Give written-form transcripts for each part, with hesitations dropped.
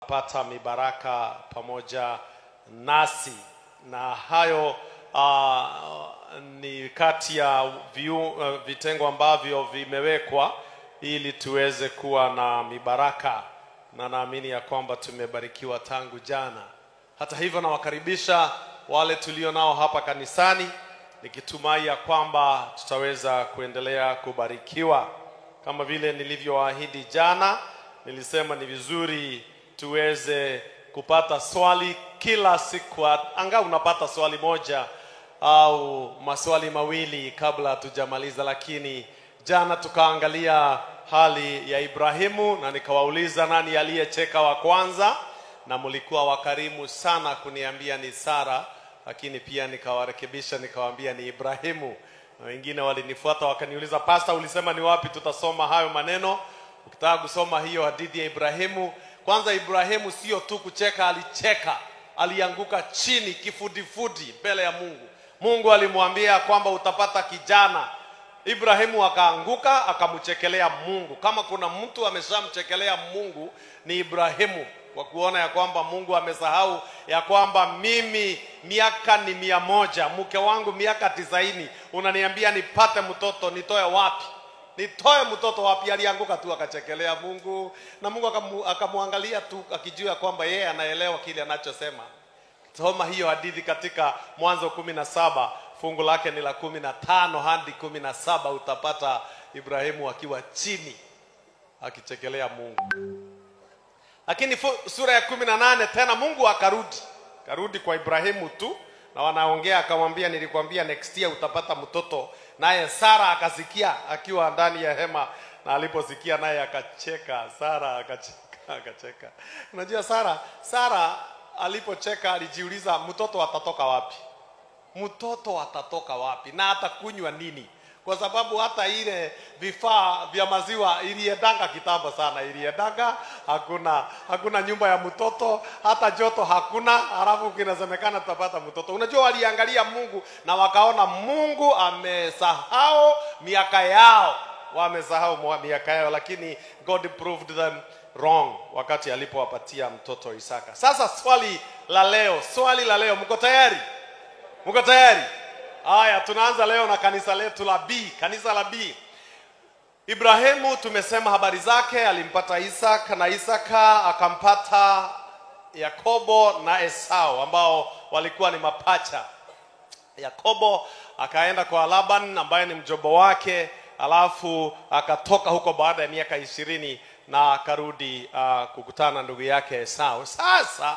Pata mibaraka pamoja nasi. Na hayo ni kati ya vitengo ambavyo vimewekwa ili tuweze kuwa na mibaraka, na naamini ya kwamba tumebarikiwa tangu jana. Hata hivyo nawakaribisha wale tulio nao hapa kanisani, nikitumai ya kwamba tutaweza kuendelea kubarikiwa. Kama vile nilivyoahidi jana, nilisema ni vizuri tuweze kupata swali kila siku. Angalau unapata swali moja au maswali mawili kabla hatujamaliza. Lakini jana tukaangalia hali ya Ibrahimu na nikawauliza nani aliyecheka wa kwanza, na mlikuwa wakarimu sana kuniambia ni Sara, lakini pia nikawarekebisha nikawaambia ni Ibrahimu. Na wengine walinifuata wakaniuliza, pastor, ulisema ni wapi tutasoma hayo maneno? Ukitaka kusoma hiyo hadithi ya Ibrahimu, kwanza Ibrahimu sio tu kucheka, alicheka, alianguka chini kifudifudi mbele ya Mungu. Mungu alimwambia kwamba utapata kijana. Ibrahimu akaanguka akamchekelea Mungu. Kama kuna mtu ameshamchekelea Mungu ni Ibrahimu, kwa kuona ya kwamba Mungu amesahau ya kwamba mimi miaka ni 100, mke wangu miaka 90, unaniambia nipate mtoto, nitoe wapi? Nitoe mtoto wapi? Alianguka tu akachekelea Mungu, na Mungu akamwangalia tu akijua kwamba yeye anaelewa kile anachosema. Soma hiyo hadithi katika Mwanzo 17, fungu lake ni la 15 hadi 17, utapata Ibrahimu akiwa chini akichekelea Mungu. Lakini sura ya 18 tena Mungu akarudi kwa Ibrahimu tu, na wanaongea, akamwambia nilikwambia next year utapata mtoto. Naye Sara akasikia akiwa ndani ya hema, na aliposikia naye akacheka. Sara akacheka. Unajua Sara alipocheka alijiuliza mtoto atatoka wapi? Mtoto atatoka wapi? Na atakunywa nini? Kwa sababu hata ile vifaa vya maziwa iliendanga kitambo sana, iliendanga, hakuna nyumba ya mtoto, hata joto hakuna, halafu kinasemekana tutapata mtoto. Unajua waliangalia Mungu na wakaona Mungu amesahau miaka yao. Wamesahau miaka yao, lakini God proved them wrong wakati alipowapatia mtoto Isaka. Sasa swali la leo, mko tayari? Mko tayari? Haya, tunaanza leo na kanisa letu la B, kanisa la B. Ibrahimu tumesema habari zake, alimpata Isaka na Isaka akampata Yakobo na Esau ambao walikuwa ni mapacha. Yakobo akaenda kwa Laban ambaye ni mjomba wake, alafu akatoka huko baada ya miaka 20 na akarudi kukutana ndugu yake Esau. Sasa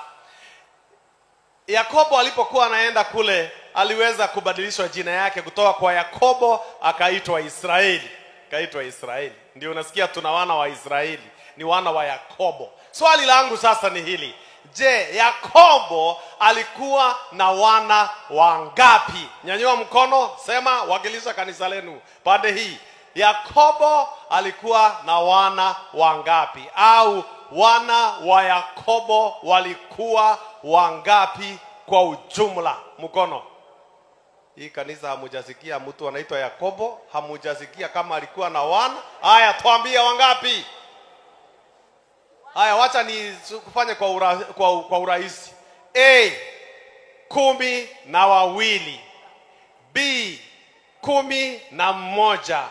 Yakobo alipokuwa anaenda kule aliweza kubadilishwa jina yake kutoka kwa Yakobo akaitwa Israeli. Akaitwa Israeli. Ndio unasikia tuna wana wa Israeli, ni wana wa Yakobo. Swali langu sasa ni hili. Je, Yakobo alikuwa na wana wangapi? Nyanyua mkono, sema, wakilisha kanisa lenu pande hii. Yakobo alikuwa na wana wangapi? Au wana wa Yakobo walikuwa wangapi kwa ujumla? Mkono. Hii kanisa hamujasikia mtu anaitwa Yakobo, hamujasikia kama alikuwa na wana. Haya, tuambie wangapi? Haya, wacha ni kufanye kwa urahisi. A, 12. B, 11.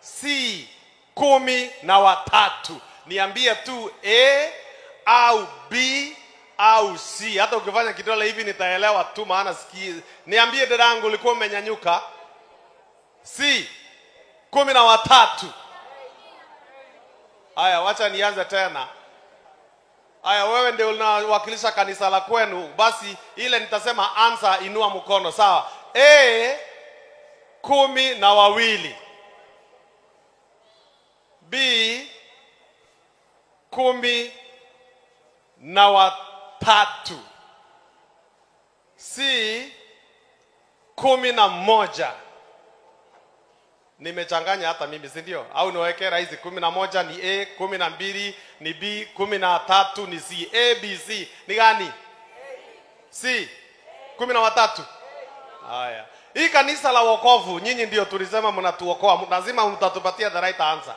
C, 13. Niambie tu A au B au C. Hata ukifanya kidole hivi nitaelewa tu, maana sikii. Niambie dadangu, ulikuwa umenyanyuka. C, 13. Haya, wacha nianze tena. Haya, wewe ndio unawakilisha kanisa la kwenu, basi ile nitasema answer, inua mkono, sawa? A, 12. B, 13. C, 11. Nimechanganya hata mimi, si ndio? Au niweke rahisi, 11 ni A, 12 ni B, 13 ni C. A, B, C ni gani? C, 13. Haya. Hii kanisa la wokovu, nyinyi ndio tulisema mnatuokoa, lazima mtatupatia the right answer.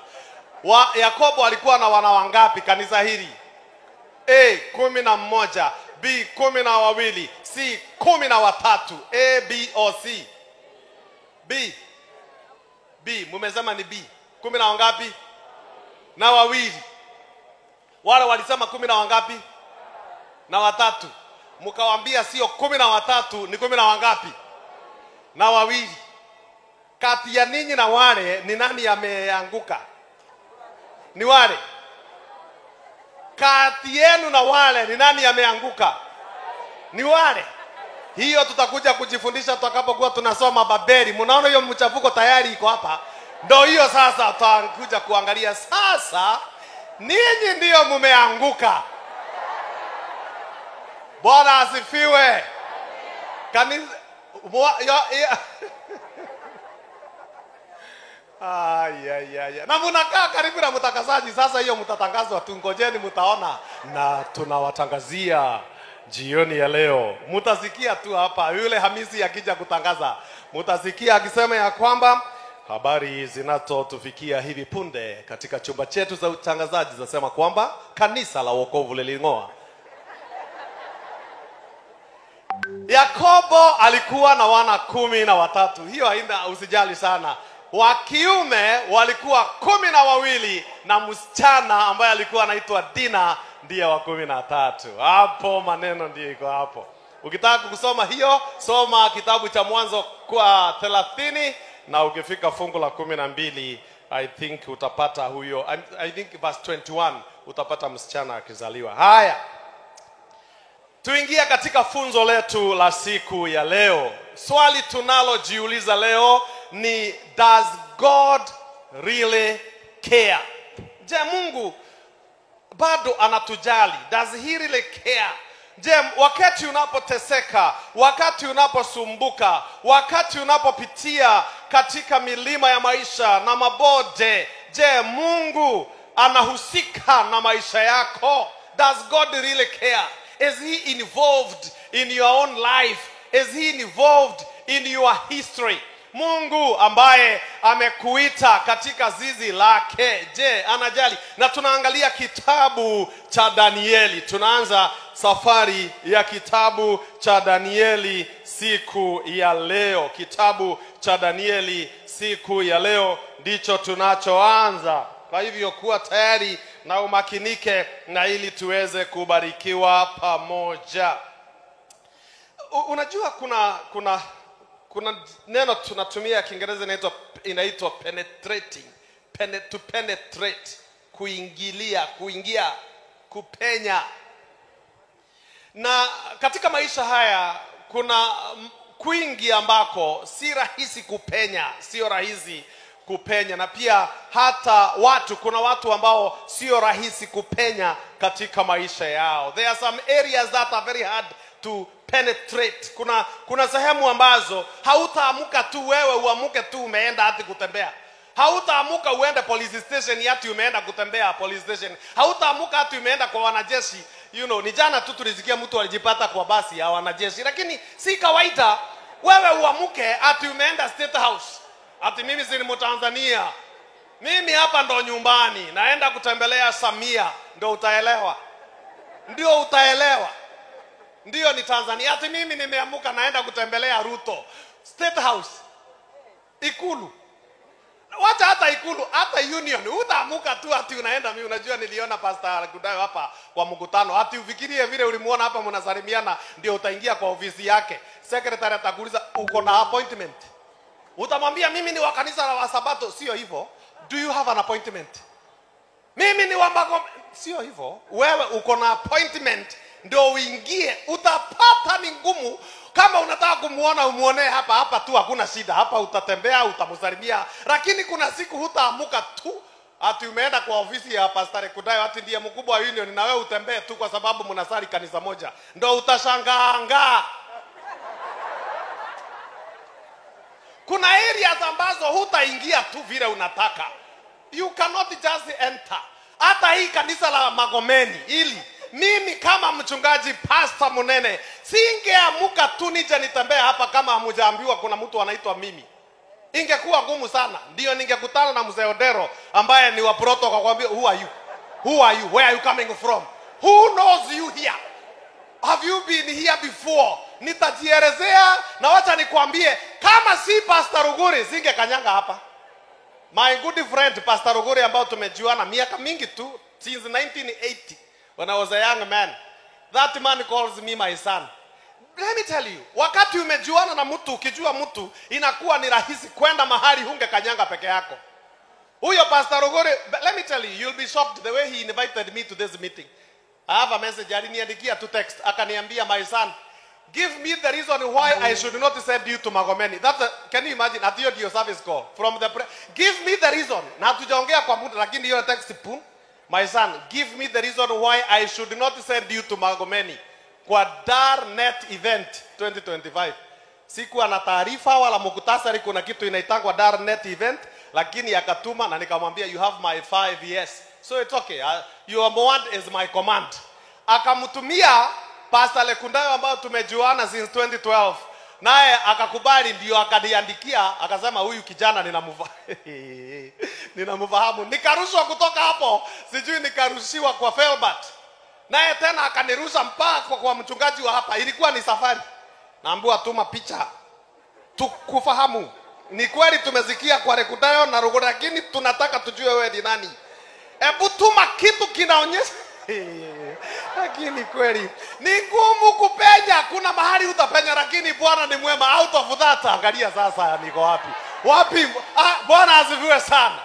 Yakobo alikuwa na wana wangapi kanisa hili? A 11, B 12, C 13. A, B or C? B. B, mumesema ni B. 10 na wangapi? Na wawili. Wale walisema 10 na wangapi? Na watatu. Mkawaambia sio 13, ni 10 na wangapi? Na wawili. Kati ya ninyi na wale ni nani ameanguka? Ni wale. Kati yenu na wale ni nani ameanguka? Ni wale. Hiyo tutakuja kujifundisha tutakapokuwa tunasoma Babeli. Mnaona hiyo mchafuko tayari iko hapa. Ndio hiyo sasa tutakuja kuangalia sasa ninyi ndio mumeanguka. Bwana asifiwe. Kanisa ay. Na mnakaa karibu na mtangazaji sasa, hiyo mtatangazwa tu, ngojeni mtaona. Na tunawatangazia jioni ya leo. Mtasikia tu hapa yule Hamisi akija kutangaza. Mtasikia akisema ya kwamba habari zinazotufikia hivi punde katika chumba chetu za utangazaji zasema kwamba kanisa la wokovu liling'oa. Yakobo alikuwa na wana 13. Hiyo haina, usijali sana. Wa kiume walikuwa 12 na msichana ambaye alikuwa anaitwa Dina ndiye wa 13. Hapo maneno ndiyo iko hapo. Ukitaka kusoma hiyo, soma kitabu cha Mwanzo kwa 30 na ukifika fungu la 12, I think utapata huyo, I think verse 21 utapata msichana akizaliwa. Haya. Tuingia katika funzo letu la siku ya leo. Swali tunalojiuliza leo ni, does God really care? Je, Mungu bado anatujali? Does he really care? Je, wakati unapoteseka, wakati unaposumbuka, wakati unapopitia katika milima ya maisha na mabonde, je, Mungu anahusika na maisha yako? Does God really care? Is he involved in your own life? Is he involved in your history? Mungu ambaye amekuita katika zizi lake, je, anajali? Na tunaangalia kitabu cha Danieli. Tunaanza safari ya kitabu cha Danieli siku ya leo. Kitabu cha Danieli siku ya leo ndicho tunachoanza. Kwa hivyo kuwa tayari na umakinike, na ili tuweze kubarikiwa pamoja. Unajua kuna neno tunatumia Kiingereza inaitwa penetrating. To penetrate, kuingilia, kuingia, kupenya. Na katika maisha haya kuna kwingi ambako si rahisi kupenya, sio rahisi kupenya. Na pia hata watu, kuna watu ambao sio rahisi kupenya katika maisha yao. There are some areas that are very hard to penetrate. Kuna sehemu ambazo hautaamuka tu wewe uamuke tu umeenda hadi kutembea. Hautaamuka uende police station hati umeenda kutembea police station. Hautaamuka hati umeenda kwa wanajeshi. You know, ni jana tu tulisikia mtu alijipata kwa basi ya wanajeshi. Lakini si kawaida wewe uamuke hati umeenda State House. Ati mimi si ni Mtanzania. Mimi hapa ndo nyumbani, naenda kutembelea Samia, ndio utaelewa. Ndio utaelewa. Ndio ni Tanzania. Ati mimi nimeamuka naenda kutembelea Ruto. State House. Ikulu. Wacha hata Ikulu, hata Union. Utaamuka tu ati unaenda. Mimi unajua niliona Pastor Kudayo hapa kwa mkutano. Ati ufikirie vile ulimuona hapa mnasalimiana ndio utaingia kwa ofisi yake. Secretary atakuuliza uko na appointment? Utamwambia mimi ni wa kanisa la Wasabato. Sio hivyo. Do you have an appointment? Mimi ni wa Magome. Sio hivyo. Wewe uko na appointment ndio uingie. Utapata ni ngumu. Kama unataka kumuona umuone hapa hapa tu, hakuna shida. Hapa utatembea, utamsalimia. Lakini kuna siku hutaamuka tu ati umeenda kwa ofisi ya Pastor Kudayo ati ndiye mkubwa wa Union na wewe utembee tu kwa sababu mnasali kanisa moja. Ndio utashangaa. Kuna areas ambazo hutaingia tu vile unataka. You cannot just enter. Hata hii kanisa la Magomeni ili mimi kama mchungaji Pastor Munene singeamuka tu nije nitembee hapa kama hamjaambiwa kuna mtu anaitwa mimi. Ingekuwa ngumu sana. Ndio ningekutana na Mzee Odero ambaye ni wa protocol akwambia, who are you? Who are you? Where are you coming from? Who knows you here? Have you been here before? Nitajielezea na wacha nikwambie, kama si Pastor Ruguri singekanyanga hapa. My good friend Pastor Ruguri ambao tumejuana miaka mingi tu, since 1980 when I was a young man. That man calls me my son. Let me tell you, wakati umejuana na mtu, ukijua mtu, inakuwa ni rahisi kwenda mahali hungekanyanga peke yako. Huyo Pastor Ruguri, let me tell you, you'll be shocked the way he invited me to this meeting. I have a message, aliniandikia tu text, akaniambia, my son, give me the reason why I should not send you to Magomeni. Can you imagine? At your service call from the give me the reason. Na hatujaongea kwa muda, lakini hiyo text pum. My son, give me the reason why I should not send you to Magomeni kwa Darnet event 2025. Sikuwa na taarifa wala muktasari kuna kitu inaitangwa Darnet event, lakini akatuma na nikamwambia you have my 5 years. So it's okay. Your word is my command. Akamtumia Pastor Lekundayo ambao tumejuana since 2012. Naye akakubali, ndio akaniandikia, akasema huyu kijana ninamfahamu. Nikarushwa kutoka hapo, sijui nikarushiwa kwa Felbert. Naye tena akanirusha mpaka kwa mchungaji wa hapa. Ilikuwa ni safari. Naambiwa tuma picha. Tukufahamu. Ni kweli tumezikia kwa Lekundayo na Ruguri, lakini tunataka tujue wewe ni nani. Hebu tuma kitu kinaonyesha. Lakini kweli ni ngumu kupenya. Kuna mahali utapenya, lakini Bwana ni mwema. Out of that, angalia sasa niko wapi. Wapi? Bwana asifiwe sana.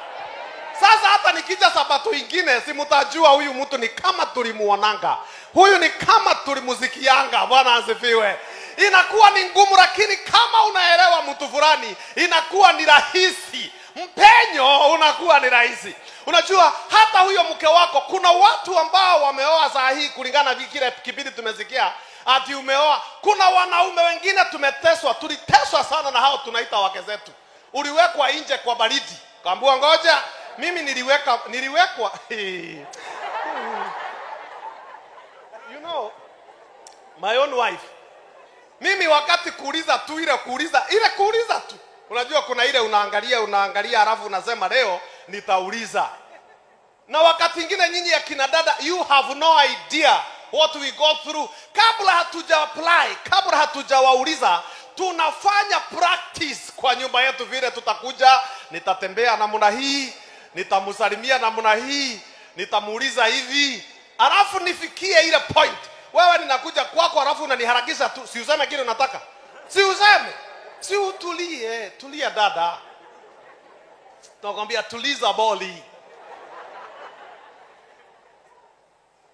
Sasa hata nikija sabato ingine si mtajua huyu mtu ni kama tulimuonanga. Huyu ni kama tulimuzikianga. Bwana asifiwe. Inakuwa ni ngumu, lakini kama unaelewa mtu fulani inakuwa ni rahisi. Mpenyo unakuwa ni rahisi. Unajua hata huyo mke wako, kuna watu ambao wameoa saa hii kulingana na kile kipindi tumesikia ati umeoa. Kuna wanaume wengine tumeteswa, tuliteswa sana na hao tunaita wake zetu. Uliwekwa nje kwa baridi. Kaambiwa ngoja, mimi niliwekwa. You know, my own wife. Mimi wakati kuuliza tu ile kuuliza tu. Unajua kuna ile unaangalia alafu unasema leo nitauliza. Na wakati mwingine nyinyi ya kina dada, you have no idea what we go through. Kabla hatuja apply, kabla hatujawauliza, tunafanya practice kwa nyumba yetu vile tutakuja, nitatembea namna hii, nitamsalimia namna hii, nitamuuliza hivi, alafu nifikie ile point. Wewe ninakuja kwako alafu unaniharakisha tu, si useme kile unataka. Si useme. Si utulie, tulia dada. Tunakwambia tuliza boli.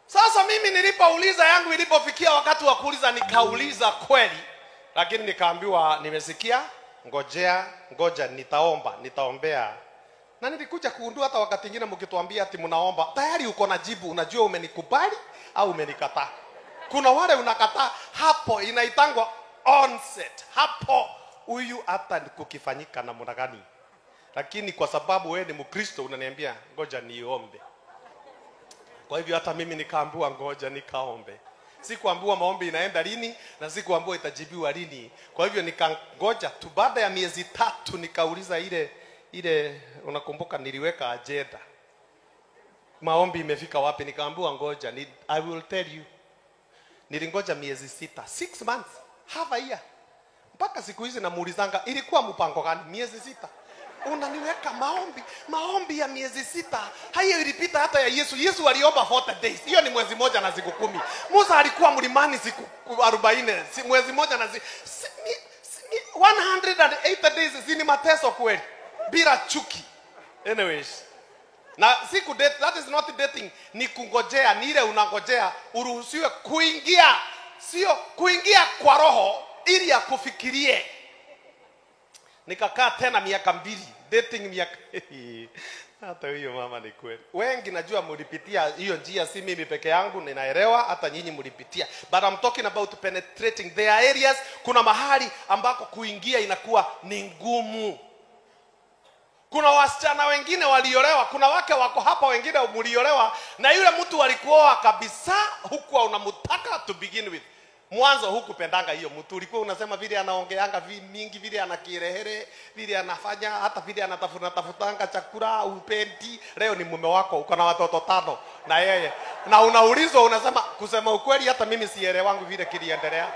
Sasa mimi nilipouliza yangu ilipofikia wakati wa kuuliza nikauliza kweli, lakini nikaambiwa nimesikia, ngoja nitaomba, nitaombea. Na nilikuja kugundua hata wakati mwingine mkituambia ati mnaomba, tayari uko na jibu, unajua umenikubali au umenikataa. Kuna wale unakataa, hapo inaitangwa onset. Hapo huyu hata kukifanyika namna gani. Lakini kwa sababu wewe ni Mkristo unaniambia ngoja niombe. Kwa hivyo hata mimi nikaambiwa ngoja nikaombe. Sikuambiwa maombi inaenda lini na sikuambiwa itajibiwa lini. Kwa hivyo nikangoja tu, baada ya miezi 3 nikauliza ile unakumbuka niliweka agenda. Maombi imefika wapi? Nikaambiwa ngoja, I will tell you. Nilingoja miezi 6, 6 months, half a year. Mpaka siku hizi namuulizanga ilikuwa mpango gani miezi 6? Unaniweka maombi ya miezi 6. Hayo ilipita hata ya Yesu. Yesu aliomba 40 days. Hiyo ni mwezi moja na siku 10. Musa alikuwa mlimani siku 40, mwezi moja na 180 days. Ni mateso kweli. Bila chuki. Anyways, na siku date, that is not dating, ni kungojea, ni ile unangojea uruhusiwe kuingia, sio kuingia kwa roho ili akufikirie. Nikakaa tena miaka 2 dating miaka hata huyo mama ni kweli. Wengi najua mlipitia hiyo njia, si mimi peke yangu, ninaelewa hata nyinyi mlipitia. But I'm talking about penetrating their areas. Kuna mahali ambako kuingia inakuwa ni ngumu. Kuna wasichana wengine waliolewa, kuna wake wako hapa wengine mliolewa na yule mtu alikuoa kabisa huku unamtaka to begin with. Mwanzo hukupendanga hiyo mtu, ulikuwa unasema vile anaongeanga mingi, vile anakirehere, vile anafanya, hata vile anatafuna tafutanga chakula upendi. Leo ni mume wako, uko na watoto 5 na yeye. Na unaulizwa unasema, kusema ukweli hata mimi sielewangu vile kiliendelea.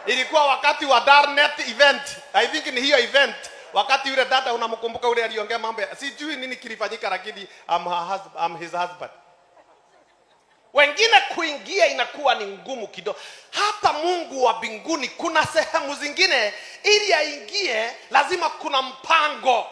Ilikuwa wakati wa Darknet event. I think ni hiyo event. Wakati yule dada unamkumbuka yule aliongea mambo ya sijui nini kilifanyika, lakini I'm his husband. Wengine kuingia inakuwa ni ngumu kidogo. Hata Mungu wa mbinguni kuna sehemu zingine ili aingie lazima kuna mpango.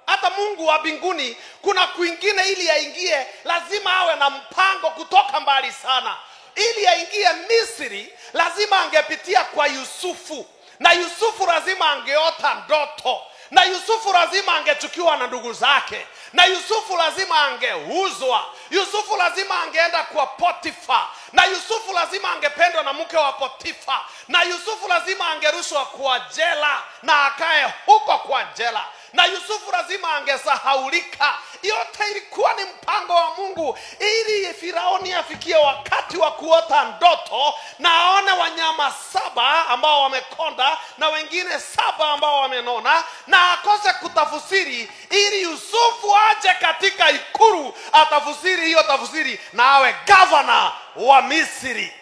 Hata Mungu wa mbinguni kuna kwingine ili aingie lazima awe na mpango kutoka mbali sana. Ili aingie Misri lazima angepitia kwa Yusufu, na Yusufu lazima angeota ndoto, na Yusufu lazima angechukiwa na ndugu zake, na Yusufu lazima angeuzwa, Yusufu lazima angeenda kwa Potifa, na Yusufu lazima angependwa na mke wa Potifa, na Yusufu lazima angerushwa kwa jela na akae huko kwa jela, na Yusufu lazima angesahaulika. Yote ilikuwa ni mpango wa Mungu ili Firauni afikie wakati wa kuota ndoto na aone wanyama 7 ambao wamekonda na wengine 7 ambao wamenona, na akose kutafsiri, ili Yusufu aje katika ikulu atafsiri hiyo tafsiri na awe governor wa Misri.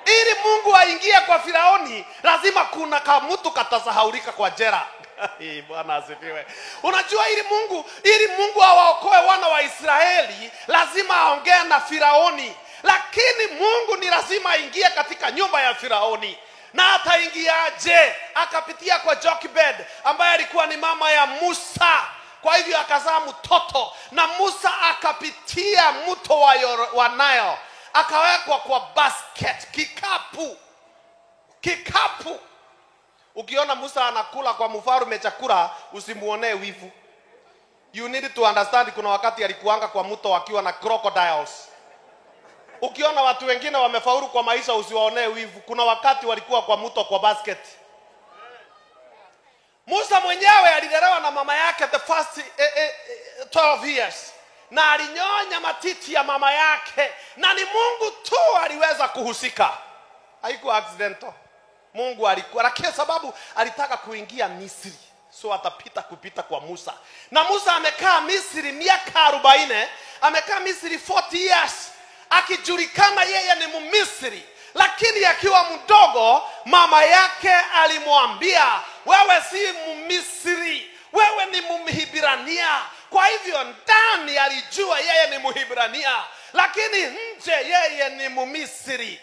Ili Mungu aingie kwa Firauni lazima kuna kamutu katasahaulika kwa jela. Bwana asifiwe. Unajua ili Mungu awaokoe wana wa Israeli lazima aongee na Firauni. Lakini Mungu ni lazima aingie katika nyumba ya Firauni. Na ataingiaje? Akapitia kwa Jochebed ambaye alikuwa ni mama ya Musa. Kwa hivyo akazaa mtoto, na Musa akapitia mto wa Nile, akawekwa kwa basket, kikapu. Kikapu. Ukiona Musa anakula kwa mfalme chakula, usimuonee wivu. You need to understand kuna wakati alikuanga kwa mto akiwa na crocodiles. Ukiona watu wengine wamefaulu kwa maisha usiwaonee wivu. Kuna wakati walikuwa kwa mto kwa basket. Musa mwenyewe alilelewa na mama yake the first 12 years. Na alinyonya matiti ya mama yake. Na ni Mungu tu aliweza kuhusika. Haikuwa accidental. Mungu alikuwa, lakini sababu alitaka kuingia Misri, so atapita kupita kwa Musa. Na Musa amekaa Misri miaka 40, amekaa Misri 40 years, akijulikana yeye ni Mmisri. Lakini akiwa mdogo mama yake alimwambia, wewe si Mmisri, wewe ni Mhibrania. Kwa hivyo ndani alijua yeye ni Mhibrania, lakini nje yeye ni Mmisri.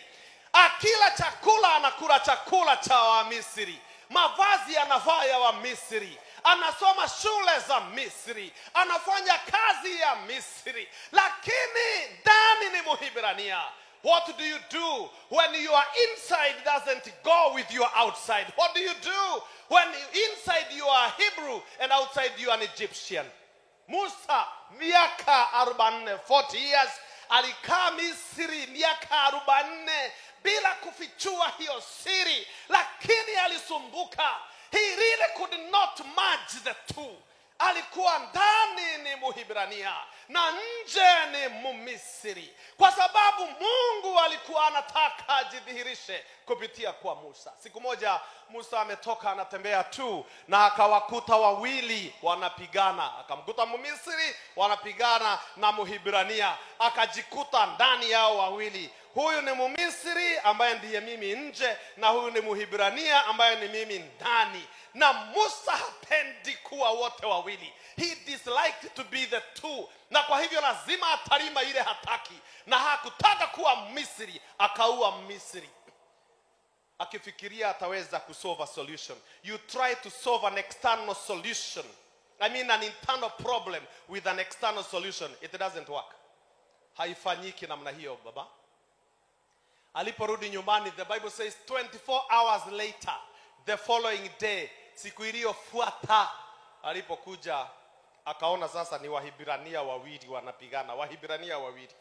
Akila chakula anakula chakula cha Wamisri, mavazi anavaa ya Wamisri, anasoma shule za Misri, anafanya kazi ya Misri, lakini ndani ni Mhibrania. What do you do when your inside doesn't go with your outside? What do you do when inside you are Hebrew and outside you are an Egyptian? Musa miaka 40, 40 years alikaa Misri miaka 40 bila kufichua hiyo siri, lakini alisumbuka. He really could not merge the two. Alikuwa ndani ni Mhibrania na nje ni Mmisri, kwa sababu Mungu alikuwa anataka ajidhihirishe kupitia kwa Musa. Siku moja Musa ametoka anatembea tu na akawakuta wawili wanapigana. Akamkuta Mmisri wanapigana na Mhibrania, akajikuta ndani yao wawili. Huyu ni Mmisri ambaye ndiye mimi nje, na huyu ni Mhibrania ambaye ni mimi ndani. Na Musa hapendi kuwa wote wawili. He disliked to be the two. Na kwa hivyo lazima atalima ile hataki. Na hakutaka kuwa Misri, akaua Misri. Akifikiria ataweza kusolve a solution. You try to solve an external solution. I mean an internal problem with an external solution. It doesn't work. Haifanyiki namna hiyo baba. Aliporudi nyumbani, the Bible says 24 hours later, the following day, siku iliyofuata, alipokuja akaona sasa ni Wahibrania wawili wanapigana. Wahibrania wawili.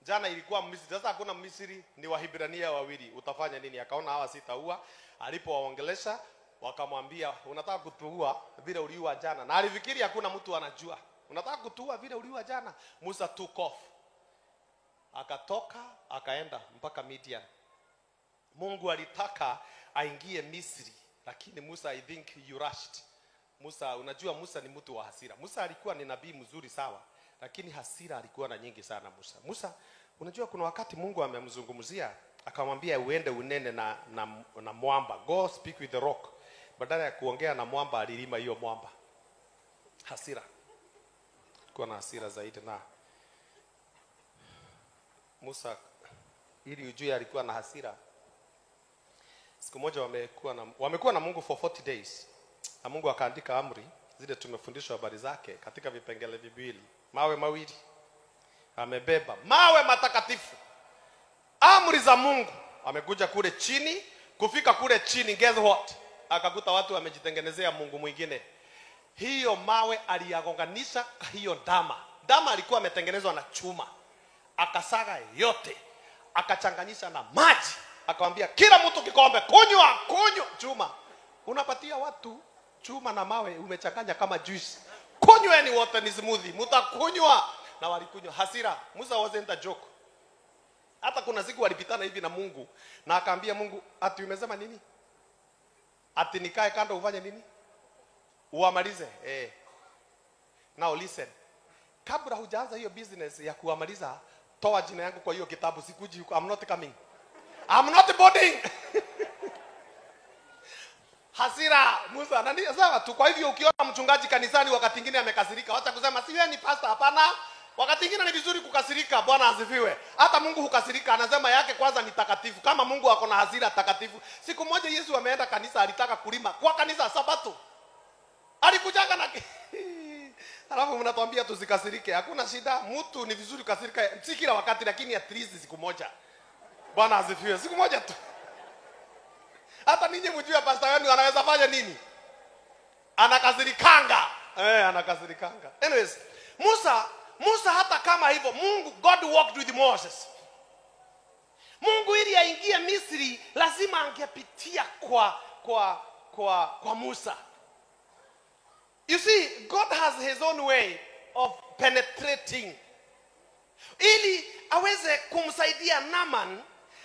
Jana ilikuwa Misri, sasa hakuna Misri, ni Wahibrania wawili. Utafanya nini? Akaona hawa sitaua. Alipowaongelesha wakamwambia, unataka kutuua vile uliua jana. Na alifikiri hakuna mtu anajua. Unataka kutuua vile uliua jana. Musa took off. Akatoka akaenda mpaka Midian. Mungu alitaka aingie Misri, lakini Musa, I think you rushed. Musa, unajua Musa ni mtu wa hasira. Musa alikuwa ni nabii mzuri sawa, lakini hasira alikuwa na nyingi sana Musa. Musa, unajua kuna wakati Mungu amemzungumzia, akamwambia uende unene na mwamba. Go speak with the rock. Badala ya kuongea na mwamba alilima hiyo mwamba. Hasira. Alikuwa na hasira zaidi na Musa, ili ujue alikuwa na hasira. Siku moja wamekuwa na Mungu for 40 days. Na Mungu akaandika amri zile tumefundishwa habari zake katika vipengele viwili, mawe mawili. Amebeba mawe matakatifu, amri za Mungu. Amekuja kule chini, kufika kule chini, guess what? Akakuta watu wamejitengenezea mungu mwingine. Hiyo mawe aliyagonganisha hiyo ndama. Ndama alikuwa ametengenezwa na chuma. Akasaga yote, akachanganyisha na maji. Akamwambia kila mtu kikombe, kunywa, kunywa chuma. Unapatia watu chuma na mawe umechanganya kama juice. Kunyweni wote, ni smoothie, mtakunywa. Na walikunywa. Hasira. Musa wasn't a joke. Hata kuna siku walipitana hivi na Mungu, na akaambia Mungu, ati umesema nini? Ati nikae kando ufanye nini? Uamalize. Now listen. Kabla hujaanza hiyo business ya kuamaliza, toa jina yangu kwa hiyo kitabu, sikuji huko. I'm not coming. I'm not boarding. Hasira Musa nani sawa tu. Kwa hivyo ukiona mchungaji kanisani wakati mwingine amekasirika, wacha kusema si wewe ni pastor, hapana. Wakati mwingine ni vizuri kukasirika. Bwana asifiwe. Hata Mungu hukasirika, anasema yake kwanza ni takatifu. Kama Mungu ako na hasira takatifu. Siku moja Yesu ameenda kanisa, alitaka kulima kwa kanisa Sabato. Alikujaga na alafu mnatuambia tusikasirike. Hakuna shida, mtu ni vizuri kukasirika, si kila wakati, lakini at least siku moja. Bwana asifiwe. Siku moja tu. Hata ninyi mjue pastor wenu anaweza fanya nini? Anakasirikanga. Anakasirikanga. Anyways, Musa hata kama hivyo, Mungu, God walked with Moses. Mungu ili aingie Misri lazima angepitia kwa Musa. You see, God has his own way of penetrating. Ili aweze kumsaidia Naaman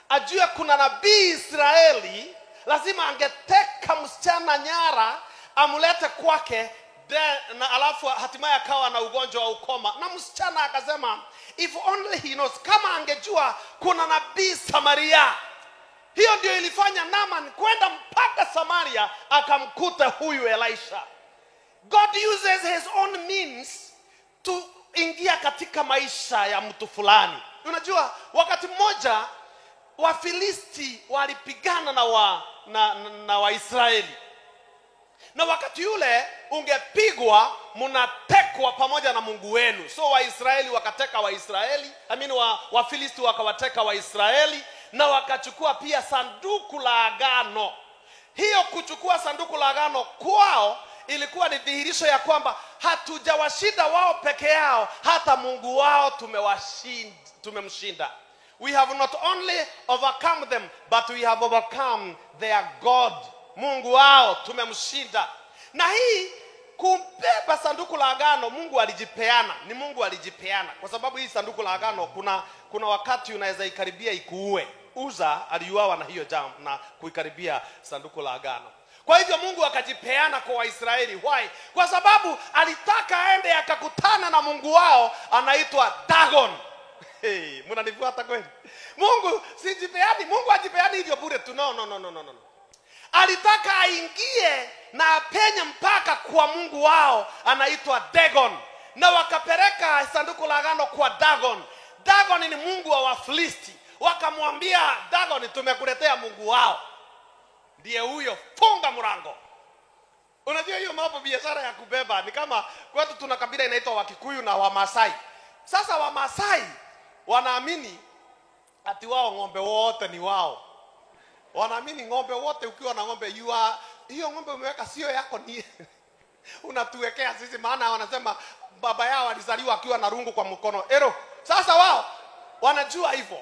ajue kuna nabii Israeli, lazima angeteka msichana nyara amlete kwake, na alafu hatimaye akawa na ugonjwa wa ukoma. Na msichana akasema, if only he knows, kama angejua kuna nabii Samaria. Hiyo ndio ilifanya Naaman kwenda mpaka Samaria akamkuta huyu Elisha. God uses his own means to ingia katika maisha ya mtu fulani. Unajua wakati mmoja Wafilisti walipigana na Waisraeli. Na wakati yule ungepigwa mnatekwa pamoja na Mungu wenu. So Waisraeli wakateka Waisraeli, Wafilisti wakawateka Waisraeli, na wakachukua pia sanduku la agano. Hiyo kuchukua sanduku la agano kwao ilikuwa ni dhihirisho ya kwamba hatujawashinda wao peke yao, hata Mungu wao tumemshinda. We have not only overcome them, but we have overcome their God. Mungu wao tumemshinda. Na hii kumbeba sanduku la agano, Mungu alijipeana. Ni Mungu alijipeana. Kwa sababu hii sanduku la agano kuna wakati unaweza ikaribia ikuue. Uza aliuawa na hiyo jam na kuikaribia sanduku la agano. Kwa hivyo Mungu akajipeana kwa Waisraeli. Why? Kwa sababu alitaka aende akakutana na Mungu wao anaitwa Dagon. Hey, mnanifuata kweli? Mungu sijipeani, Mungu hajipeani hivyo bure tu. No, no, no, no, no, no. Alitaka aingie na apenye mpaka kwa Mungu wao anaitwa Dagon. Na wakapeleka sanduku la agano kwa Dagon. Dagon ni mungu wa Wafilisti. Wakamwambia Dagon, tumekuletea mungu wao, ndiye huyo, funga mlango. Unajua hiyo mambo biashara ya kubeba ni kama kwetu tuna kabila inaitwa Wakikuyu na Wamasai. Sasa Wamasai wanaamini ati wao ng'ombe wote ni wao. Wanaamini ng'ombe wote, ukiwa na ng'ombe you are, hiyo ng'ombe umeweka sio yako, ni unatuwekea sisi, maana wanasema baba yao alizaliwa akiwa na rungu kwa mkono. Ero, sasa wao wanajua hivyo.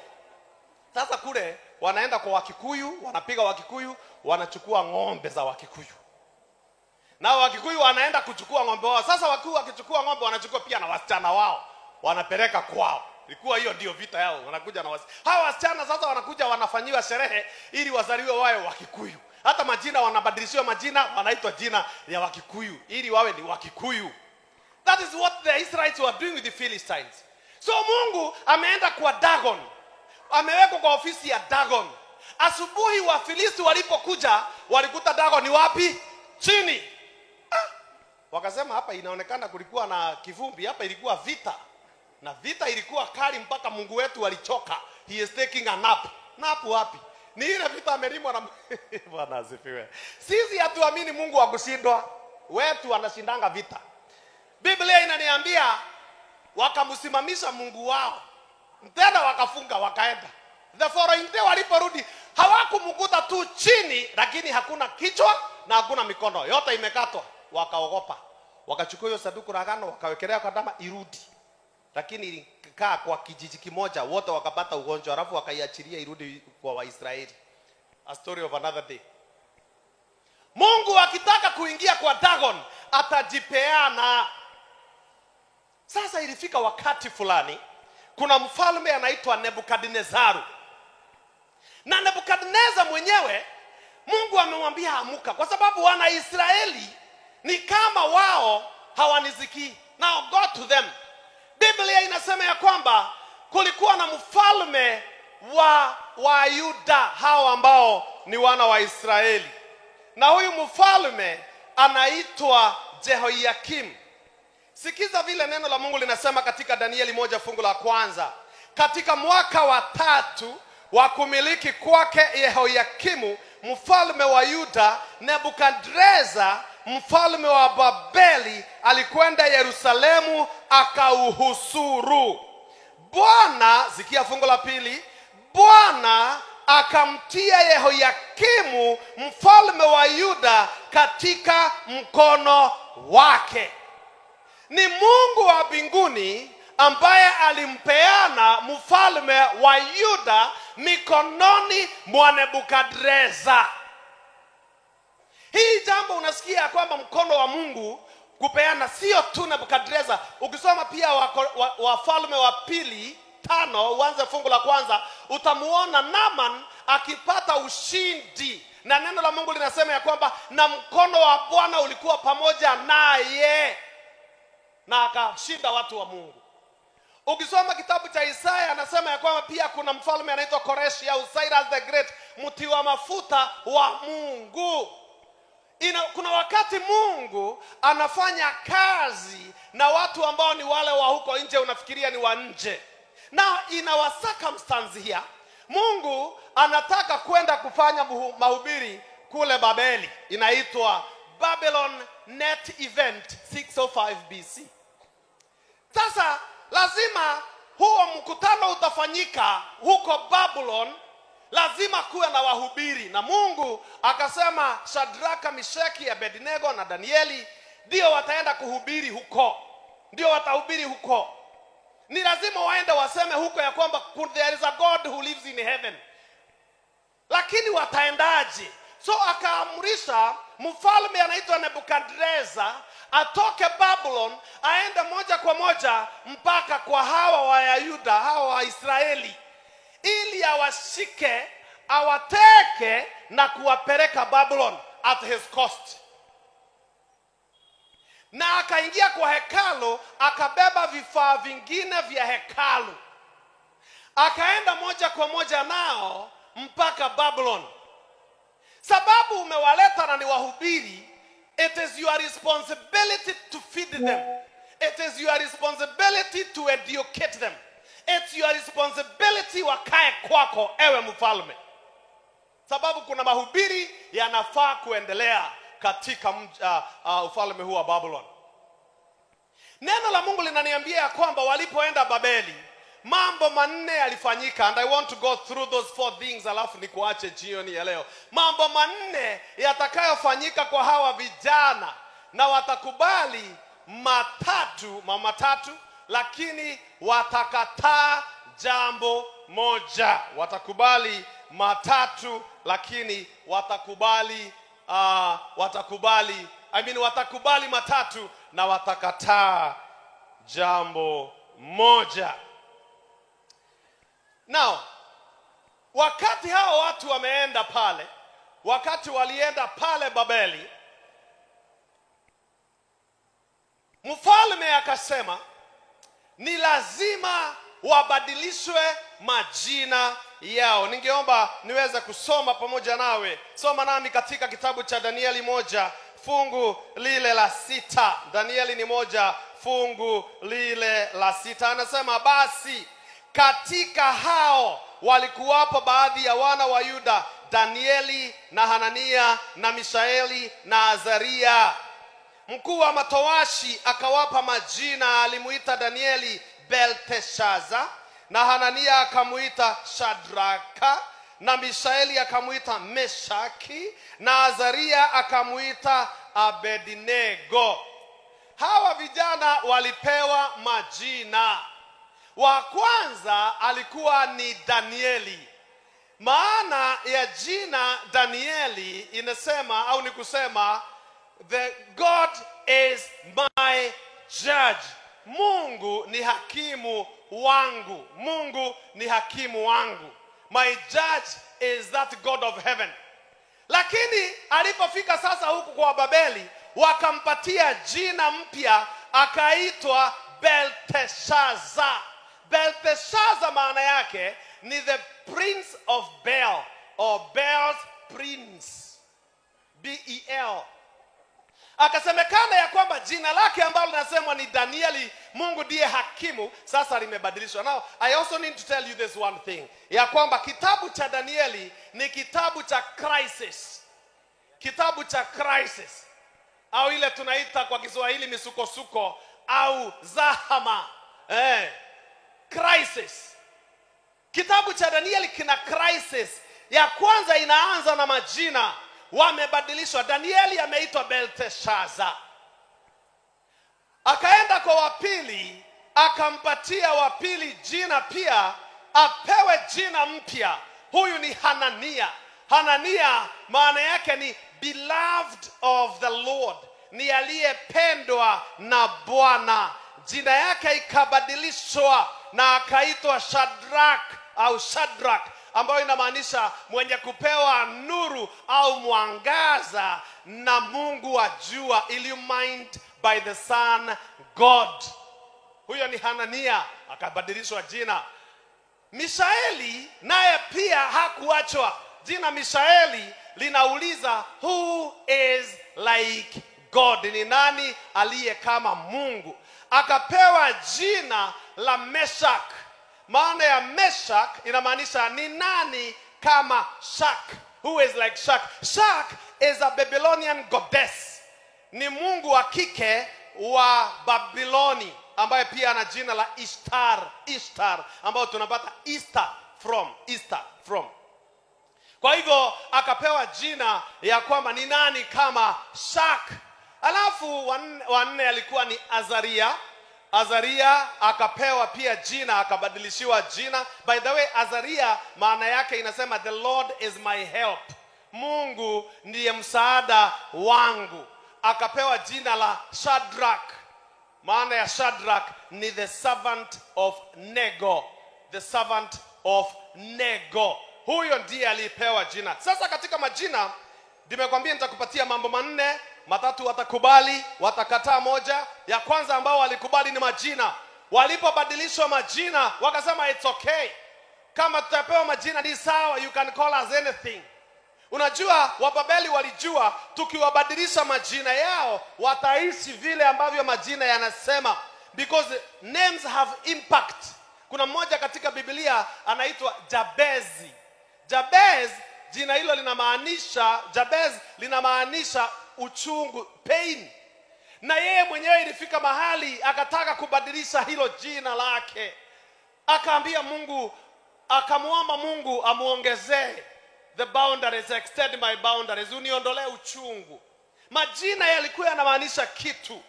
Sasa kule wanaenda kwa Wakikuyu, wanapiga Wakikuyu, wanachukua ng'ombe za Wakikuyu. Na Wakikuyu wanaenda kuchukua ng'ombe wao. Sasa Wakikuyu wakichukua ng'ombe wanachukua pia na wasichana wao, wanapeleka kwao. Ilikuwa hiyo ndio vita yao, wanakuja na hawa wasichana sasa wanakuja wanafanyiwa sherehe ili wazaliwe wawe Wakikuyu. Hata majina wanabadilishiwa majina, wanaitwa jina ya Wakikuyu ili wawe ni Wakikuyu. That is what the Israelites were doing with the Philistines. So Mungu ameenda kwa Dagon. Amewekwa kwa ofisi ya Dagon. Asubuhi wa Filisti walipokuja, walikuta Dagon ni wapi? Chini. Wakasema hapa inaonekana kulikuwa na kivumbi, hapa ilikuwa vita. Na vita ilikuwa kali mpaka Mungu wetu alichoka. He is taking a nap. Nap wapi? Ni ile vita amelimwa na Bwana asifiwe. Sisi hatuamini Mungu wa kushindwa. Wetu anashindanga vita. Biblia inaniambia wakamsimamisha Mungu wao. Tena wakafunga wakaenda. The following day waliporudi hawakumkuta tu chini, lakini hakuna kichwa na hakuna mikono, yote imekatwa. Wakaogopa. Wakachukua hiyo sanduku la agano wakawekelea kwa dama irudi. Lakini ilikaa kwa kijiji kimoja, wote wakapata ugonjwa, alafu wakaiachilia irudi kwa Waisraeli. A story of another day. Mungu akitaka kuingia kwa Dagon atajipeana. Sasa ilifika wakati fulani kuna mfalme anaitwa Nebukadnezaru. Na Nebukadnezar mwenyewe Mungu amemwambia amuka, kwa sababu wana Israeli ni kama wao hawanisikii. Now go to them. Biblia inasema ya kwamba kulikuwa na mfalme wa Yuda, hao ambao ni wana wa Israeli. Na huyu mfalme anaitwa Jehoiakim. Sikiza vile neno la Mungu linasema katika Danieli 1:1. Katika mwaka wa 3 wa kumiliki kwake Yehoiakimu mfalme wa Yuda, Nebukadreza mfalme wa Babeli alikwenda Yerusalemu akauhusuru. Bwana, sikia fungu la pili, Bwana akamtia Yehoiakimu mfalme wa Yuda katika mkono wake. Ni Mungu wa mbinguni ambaye alimpeana mfalme wa Yuda mikononi mwa Nebukadreza. Hii jambo unasikia kwamba mkono wa Mungu kupeana sio tu Nebukadreza. Ukisoma pia Wafalme wa Pili 5 uanze fungu la kwanza, utamuona Naaman akipata ushindi. Na neno la Mungu linasema ya kwamba na mkono wa Bwana ulikuwa pamoja naye, na akashinda watu wa Mungu. Ukisoma kitabu cha Isaya anasema ya kwamba pia kuna mfalme anaitwa Koreshi au Cyrus the Great, mti wa mafuta wa Mungu. Kuna wakati Mungu anafanya kazi na watu ambao ni wale wa huko nje, unafikiria ni wa nje. Now in our circumstance here, Mungu anataka kwenda kufanya mahubiri kule Babeli. Inaitwa Babylon Net Event 605 BC. Sasa lazima huo mkutano utafanyika huko Babylon, lazima kuwe na wahubiri. Na Mungu akasema Shadraka, Meshaki, Abednego na Danieli ndio wataenda kuhubiri huko. Ndio watahubiri huko. Ni lazima waende waseme huko ya kwamba there is a God who lives in heaven. Lakini wataendaje? So akaamrisha mfalme anaitwa Nebukadreza atoke Babylon aende moja kwa moja mpaka kwa hawa wa Yuda, hawa wa Israeli, ili awashike, awateke na kuwapeleka Babylon at his cost. Na akaingia kwa hekalu, akabeba vifaa vingine vya hekalu, akaenda moja kwa moja nao mpaka Babylon. Sababu umewaleta na ni wahubiri, it is your responsibility to feed them. It is your responsibility to educate them. It's your responsibility wakae kwako ewe mfalme. Sababu kuna mahubiri yanafaa kuendelea katika ufalme huu wa Babylon. Neno la Mungu linaniambia ya kwamba walipoenda Babeli, mambo manne yalifanyika, and I want to go through those 4 things alafu nikuache jioni ya leo. Mambo manne yatakayofanyika kwa hawa vijana, na watakubali matatu, lakini watakataa jambo moja. Watakubali matatu, lakini watakubali watakubali matatu na watakataa jambo moja. Now, wakati hao watu wameenda pale, wakati walienda pale Babeli, mfalme akasema ni lazima wabadilishwe majina yao. Ningeomba niweze kusoma pamoja nawe. Soma nami katika kitabu cha Danieli 1 fungu lile la 6. Danieli ni 1 fungu lile la 6. Anasema, basi katika hao walikuwapo baadhi ya wana wa Yuda, Danieli na Hanania na Mishaeli na Azaria. Mkuu wa matowashi akawapa majina. Alimuita Danieli Belteshaza, na Hanania akamuita Shadraka, na Mishaeli akamuita Meshaki, na Azaria akamuita Abednego. Hawa vijana walipewa majina. Wa kwanza alikuwa ni Danieli. Maana ya jina Danieli inasema au ni kusema the God is my judge. Mungu ni hakimu wangu. Mungu ni hakimu wangu. My judge is that God of heaven. Lakini alipofika sasa huku kwa Babeli, wakampatia jina mpya, akaitwa Belteshaza. Belteshaza maana yake ni the prince of Bel, or Bel's prince. B-E-L. Akasemekana ya kwamba jina lake ambalo linasemwa ni Danieli, Mungu ndiye hakimu, sasa limebadilishwa. Now, I also need to tell you this one thing, ya kwamba kitabu cha Danieli ni kitabu cha crisis. Kitabu cha crisis, au ile tunaita kwa Kiswahili misukosuko au zahama. Crisis. Kitabu cha Danieli kina crisis. Ya kwanza inaanza na majina wamebadilishwa. Danieli ameitwa Belteshaza. Akaenda kwa wapili, akampatia wapili jina pia, apewe jina mpya. Huyu ni Hanania. Hanania maana yake ni beloved of the Lord, ni aliyependwa na Bwana. Jina yake ikabadilishwa na akaitwa Shadrach au Shadrach, ambayo inamaanisha mwenye kupewa nuru au mwangaza na Mungu wa jua, illumined by the sun God. Huyo ni Hanania, akabadilishwa jina. Mishaeli naye pia hakuachwa. Jina Mishaeli linauliza who is like God, ni nani aliye kama Mungu. Akapewa jina la Meshak. Maana ya Meshak inamaanisha ni nani kama Shak. Who is like Shak? Shak is a Babylonian goddess. Ni mungu wa kike wa Babiloni, ambaye pia ana jina la Ishtar, Ishtar, ambayo tunapata Easter from, Easter from. Kwa hivyo akapewa jina ya kwamba ni nani kama Shak. Alafu wanne alikuwa ni Azaria. Azaria akapewa pia jina, akabadilishiwa jina. By the way, Azaria maana yake inasema the Lord is my help. Mungu ndiye msaada wangu. Akapewa jina la Shadrach. Maana ya Shadrach ni the servant of Nego. The servant of Nego. Huyo ndiye alipewa jina. Sasa katika majina nimekwambia nitakupatia mambo manne. Matatu watakubali, watakataa moja. Ya kwanza ambao walikubali ni majina. Walipobadilishwa majina wakasema it's okay. Kama tutapewa majina ni sawa, you can call us anything. Unajua Wababeli walijua tukiwabadilisha majina yao wataishi vile ambavyo majina yanasema, because names have impact. Kuna mmoja katika Biblia anaitwa Jabezi. Jabez, jina hilo linamaanisha, Jabez linamaanisha uchungu, pain. Na yeye mwenyewe ilifika mahali akataka kubadilisha hilo jina lake. Akaambia Mungu, akamuomba Mungu amuongezee the boundaries, extend my boundaries, uniondolee uchungu. Majina yalikuwa yanamaanisha kitu.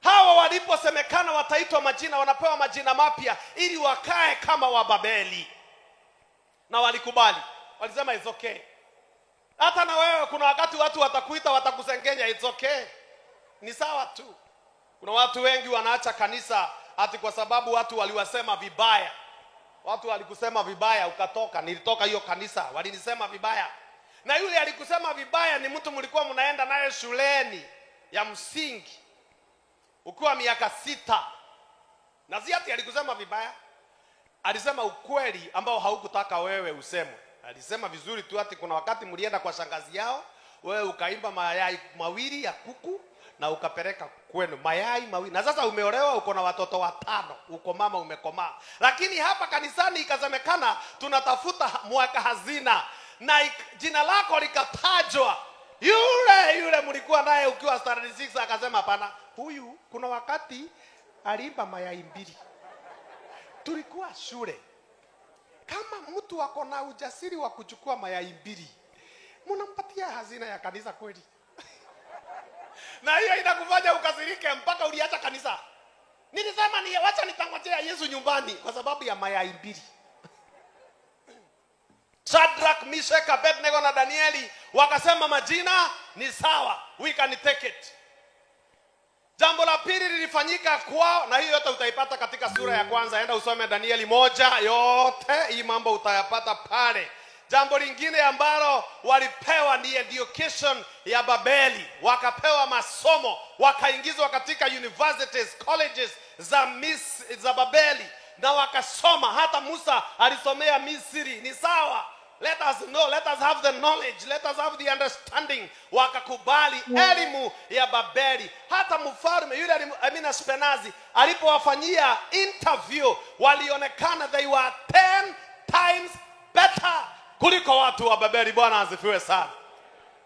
Hawa waliposemekana wataitwa majina, wanapewa majina mapya ili wakae kama Wababeli. Na walikubali. Walisema it's okay. Hata na wewe kuna wakati watu watakuita, watakusengenya, it's okay. Ni sawa tu. Kuna watu wengi wanaacha kanisa ati kwa sababu watu waliwasema vibaya. Watu walikusema vibaya ukatoka. Nilitoka hiyo kanisa, walinisema vibaya. Na yule alikusema vibaya ni mtu mlikuwa mnaenda naye shuleni ya msingi ukiwa miaka 6. Na si ati alikusema vibaya, alisema ukweli ambao haukutaka wewe usemwe. Alisema vizuri tu ati kuna wakati mlienda kwa shangazi yao, wewe ukaimba mayai mawili ya kuku na ukapeleka kwenu, mayai mawili. Na sasa umeolewa, uko na watoto 5, uko mama umekomaa. Lakini hapa kanisani ikasemekana tunatafuta mwaka hazina, na jina lako likatajwa. Yule mlikuwa naye ukiwa standard 6 akasema hapana, huyu kuna wakati aliimba mayai 2. Tulikuwa shule. Kama mtu ako na ujasiri wa kuchukua mayai 2, mnampatia hazina ya kanisa kweli? Na hiyo inakufanya ukasirike mpaka uliacha kanisa. Nilisema ni wacha nitangojea Yesu nyumbani kwa sababu ya mayai 2. Shadrach, Meshach, Abednego na Danieli wakasema majina ni sawa, we can take it. Jambo la pili lilifanyika kwao, na hiyo yote utaipata katika sura ya kwanza. Enda usome Danieli 1 yote hii mambo utayapata pale. Jambo lingine ambalo walipewa ni education ya Babeli. Wakapewa masomo, wakaingizwa katika universities, colleges za Babeli na wakasoma. Hata Musa alisomea Misri. Ni sawa. Let us know, let us have the knowledge, let us have the understanding. Wakakubali elimu ya Babeli. Hata mfalme yule Ashpenazi alipowafanyia interview, walionekana they were 10 times better kuliko watu wa Babeli. Bwana asifiwe sana.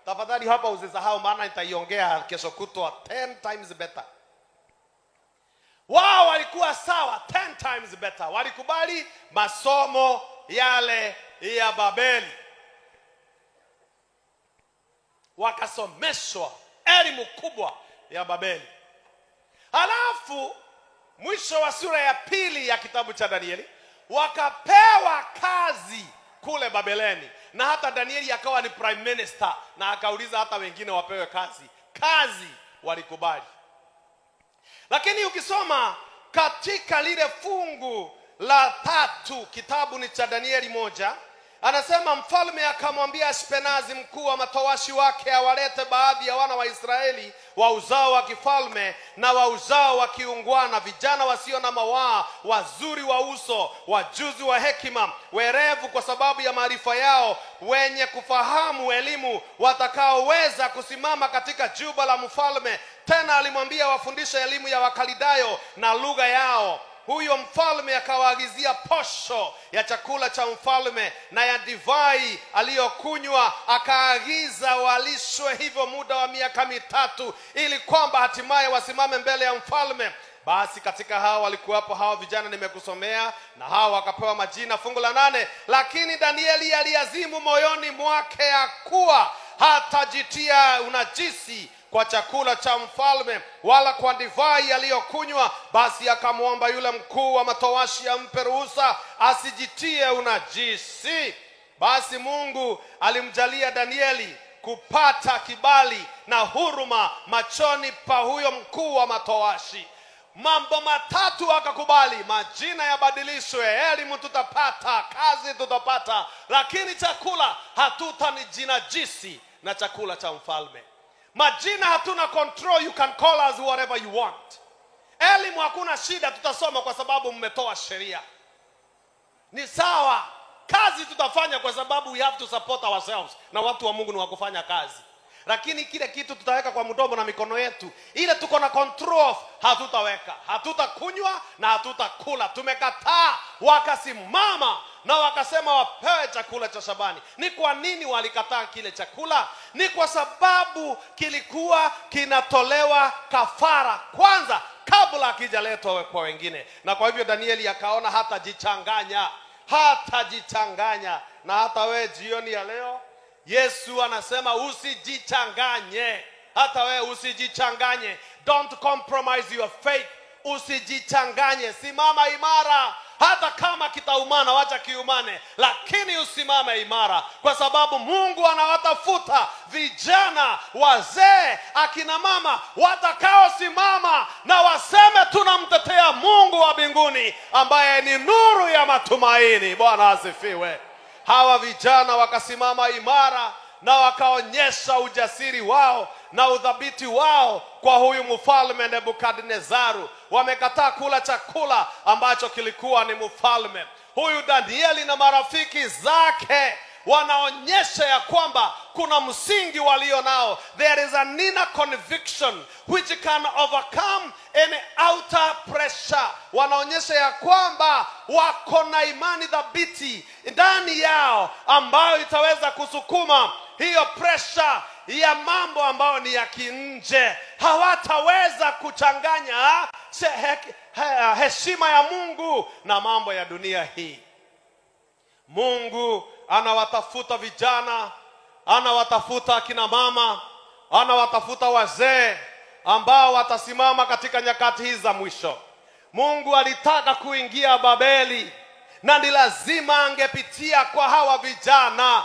Tafadhali hapa usisahau, maana nitaiongea kesho kutwa. 10 times better. Wao walikuwa sawa, 10 times better. Walikubali masomo yale ya Babeli, wakasomeshwa elimu kubwa ya Babeli. Halafu mwisho wa sura ya 2 ya kitabu cha Danieli, wakapewa kazi kule Babeleni. Na hata Danieli akawa ni prime minister, na akauliza hata wengine wapewe kazi. Kazi walikubali. Lakini ukisoma katika lile fungu la 3, kitabu ni cha Danieli 1, anasema mfalme akamwambia Ashpenazi mkuu wa matowashi wake awalete baadhi ya wana wa Israeli wa uzao wa kifalme na wa uzao wa kiungwana, vijana wasio na mawaa, wazuri wa uso, wajuzi wa hekima, werevu kwa sababu ya maarifa yao, wenye kufahamu elimu, watakaoweza kusimama katika juba la mfalme. Tena alimwambia wafundishe elimu ya Wakalidayo na lugha yao. Huyo mfalme akawaagizia posho ya chakula cha mfalme na ya divai aliyokunywa, akaagiza walishwe hivyo muda wa miaka 3, ili kwamba hatimaye wasimame mbele ya mfalme. Basi katika hao walikuwapo hao vijana nimekusomea, na hao wakapewa majina. Fungu la 8, lakini Danieli aliazimu moyoni mwake ya kuwa hatajitia unajisi kwa chakula cha mfalme wala kwa divai aliyokunywa. Basi akamwomba yule mkuu wa matowashi ampe ruhusa asijitie unajisi. Basi Mungu alimjalia Danieli kupata kibali na huruma machoni pa huyo mkuu wa matowashi. Mambo 3 akakubali: majina yabadilishwe, elimu tutapata, kazi tutapata, lakini chakula hatutanijinajisi na chakula cha mfalme. Majina hatuna control, you can call us whatever you want. Elimu hakuna shida, tutasoma kwa sababu mmetoa sheria. Ni sawa. Kazi tutafanya kwa sababu we have to support ourselves, na watu wa Mungu ni wa kufanya kazi. Lakini kile kitu tutaweka kwa mdomo na mikono yetu, ile tuko na control hatutaweka. Hatutakunywa na hatutakula. Tumekataa. Wakasimama na wakasema wapewe chakula cha Shabani. Ni kwa nini walikataa kile chakula? Ni kwa sababu kilikuwa kinatolewa kafara kwanza kabla hakijaletwa kwa wengine. Na kwa hivyo Danieli akaona hatajichanganya, hatajichanganya. Na hata we jioni ya leo, Yesu anasema usijichanganye. Hata we usijichanganye. Don't compromise your faith. Usijichanganye. Simama imara. Hata kama kitaumana, wacha kiumane, lakini usimame imara, kwa sababu Mungu anawatafuta vijana, wazee, akina mama watakaosimama na waseme tunamtetea Mungu wa mbinguni ambaye ni nuru ya matumaini. Bwana asifiwe. Hawa vijana wakasimama imara na wakaonyesha ujasiri wao na udhabiti wao kwa huyu mfalme Nebukadnezaru. Wamekataa kula chakula ambacho kilikuwa ni mfalme. Huyu Danieli na marafiki zake wanaonyesha ya kwamba kuna msingi walio nao. There is an inner conviction which can overcome any outer pressure. Wanaonyesha ya kwamba wako na imani thabiti ndani yao ambayo itaweza kusukuma hiyo pressure ya mambo ambayo ni ya kinje. Hawataweza kuchanganya heshima ya Mungu na mambo ya dunia hii. Mungu anawatafuta vijana, anawatafuta akina mama, anawatafuta wazee ambao watasimama katika nyakati hizi za mwisho. Mungu alitaka kuingia Babeli, na ni lazima angepitia kwa hawa vijana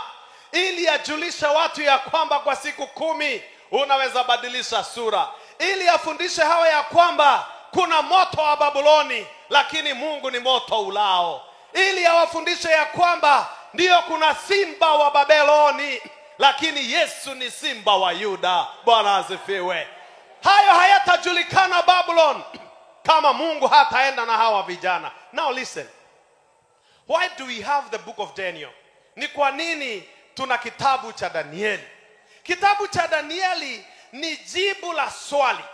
ili ajulishe watu ya kwamba kwa siku 10 unaweza badilisha sura, ili afundishe hawa ya kwamba kuna moto wa Babuloni lakini Mungu ni moto ulao, ili awafundishe ya kwamba ndiyo kuna simba wa Babeloni lakini Yesu ni simba wa Yuda. Bwana asifiwe. Hayo hayatajulikana Babylon kama Mungu hataenda na hawa vijana. Now listen. Why do we have the book of Daniel? Ni kwa nini tuna kitabu cha Danieli? Kitabu cha Danieli ni jibu la swali.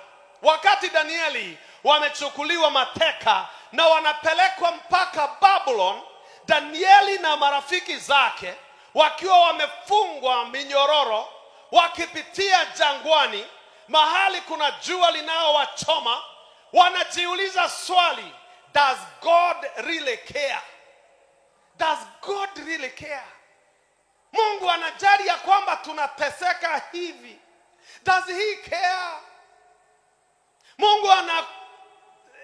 Wakati Danieli wamechukuliwa mateka na wanapelekwa mpaka Babylon, Danieli na marafiki zake wakiwa wamefungwa minyororo, wakipitia jangwani, mahali kuna jua linalowachoma, wanajiuliza swali, does God really care? Does God really care? Mungu anajali ya kwamba tunateseka hivi. Does he care? Mungu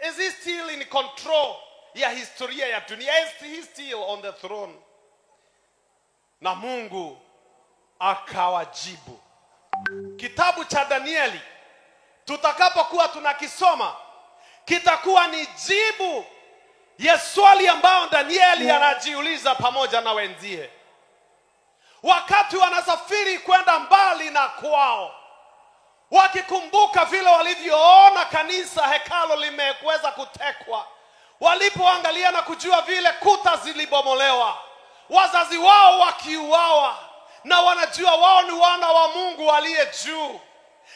is he still in control ya historia ya dunia? Is he still on the throne? Na Mungu akawajibu. Kitabu cha Danieli tutakapokuwa tunakisoma kitakuwa ni jibu ya swali ambao Danieli anajiuliza pamoja na wenzie wakati wanasafiri kwenda mbali na kwao, wakikumbuka vile walivyoona kanisa hekalo limeweza kutekwa, walipoangalia na kujua vile kuta zilibomolewa, wazazi wao wakiuawa, na wanajua wao ni wana wa Mungu aliye juu,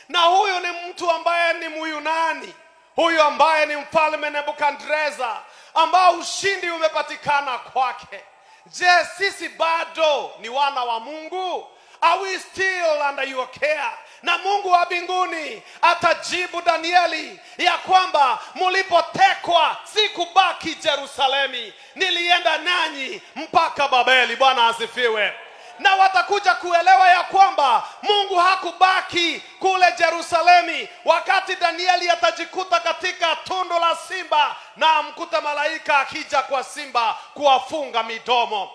na huyu ni mtu ambaye ni Myunani, huyu ambaye ni mfalme Nebukadneza, ambao ushindi umepatikana kwake. Je, sisi bado ni wana wa Mungu? Are we still under your care? Na Mungu wa mbinguni atajibu Danieli ya kwamba mlipotekwa sikubaki Jerusalemi, nilienda nanyi mpaka Babeli. Bwana asifiwe. Na watakuja kuelewa ya kwamba Mungu hakubaki kule Jerusalemi wakati Danieli atajikuta katika tundu la simba na amkuta malaika akija kwa simba kuwafunga midomo.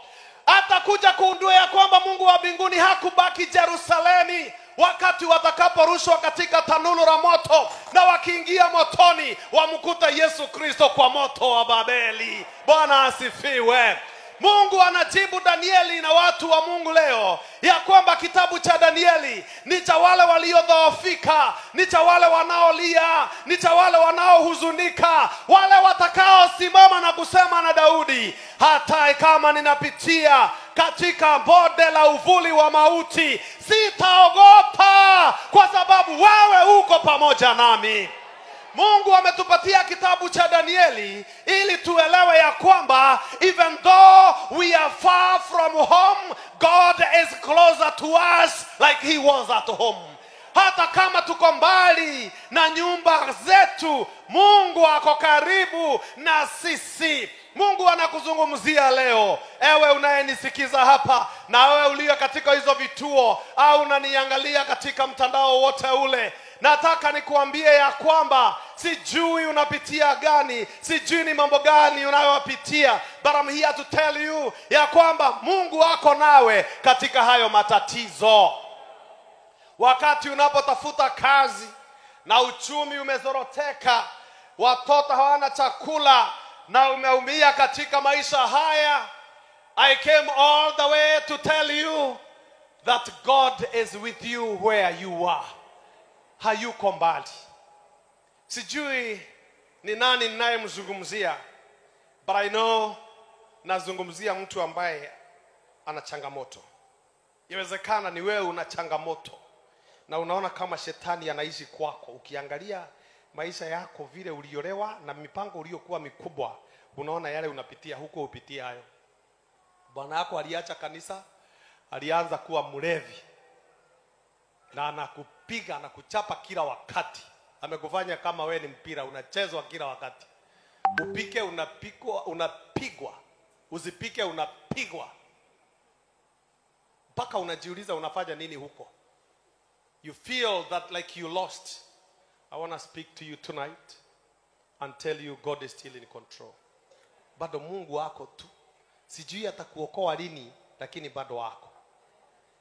Atakuja kuundua ya kwamba Mungu wa mbinguni hakubaki Jerusalemi wakati watakaporushwa katika tanuru la moto, na wakiingia motoni wamkuta Yesu Kristo kwa moto wa Babeli. Bwana asifiwe. Mungu anajibu Danieli na watu wa Mungu leo ya kwamba kitabu cha Danieli ni cha wale waliodhoofika, ni cha wale wanaolia, ni cha wale wanaohuzunika, wale watakaosimama na kusema na Daudi, hata kama ninapitia katika bonde la uvuli wa mauti, sitaogopa, kwa sababu wewe uko pamoja nami. Mungu ametupatia kitabu cha Danieli ili tuelewe ya kwamba even though we are far from home, God is closer to us like he was at home. Hata kama tuko mbali na nyumba zetu, Mungu ako karibu na sisi. Mungu anakuzungumzia leo, ewe unayenisikiza hapa na wewe uliye katika hizo vituo au unaniangalia katika mtandao wote ule. Nataka nikuambie ya kwamba Sijui unapitia gani, sijui ni mambo gani unayopitia, but I'm here to tell you ya kwamba Mungu ako nawe katika hayo matatizo. Wakati unapotafuta kazi na uchumi umezoroteka, watoto hawana chakula na umeumia katika maisha haya, I came all the way to tell you that God is with you where you are. Hayuko mbali. Sijui ni nani ninayemzungumzia, but I know nazungumzia mtu ambaye ana changamoto. Inawezekana ni wewe una changamoto na unaona kama shetani anaishi kwako. Ukiangalia maisha yako vile uliolewa na mipango uliyokuwa mikubwa, unaona yale unapitia huko upitia hayo. Bwana yako aliacha kanisa, alianza kuwa mlevi na anakupiga na kuchapa kila wakati. Amekufanya kama we ni mpira unachezwa kila wakati. Upike unapikwa, unapigwa. Usipike unapigwa. Mpaka unajiuliza unafanya nini huko. You feel that like you lost. I want to speak to you tonight and tell you God is still in control. Bado Mungu wako tu. Sijui atakuokoa lini, lakini bado wako.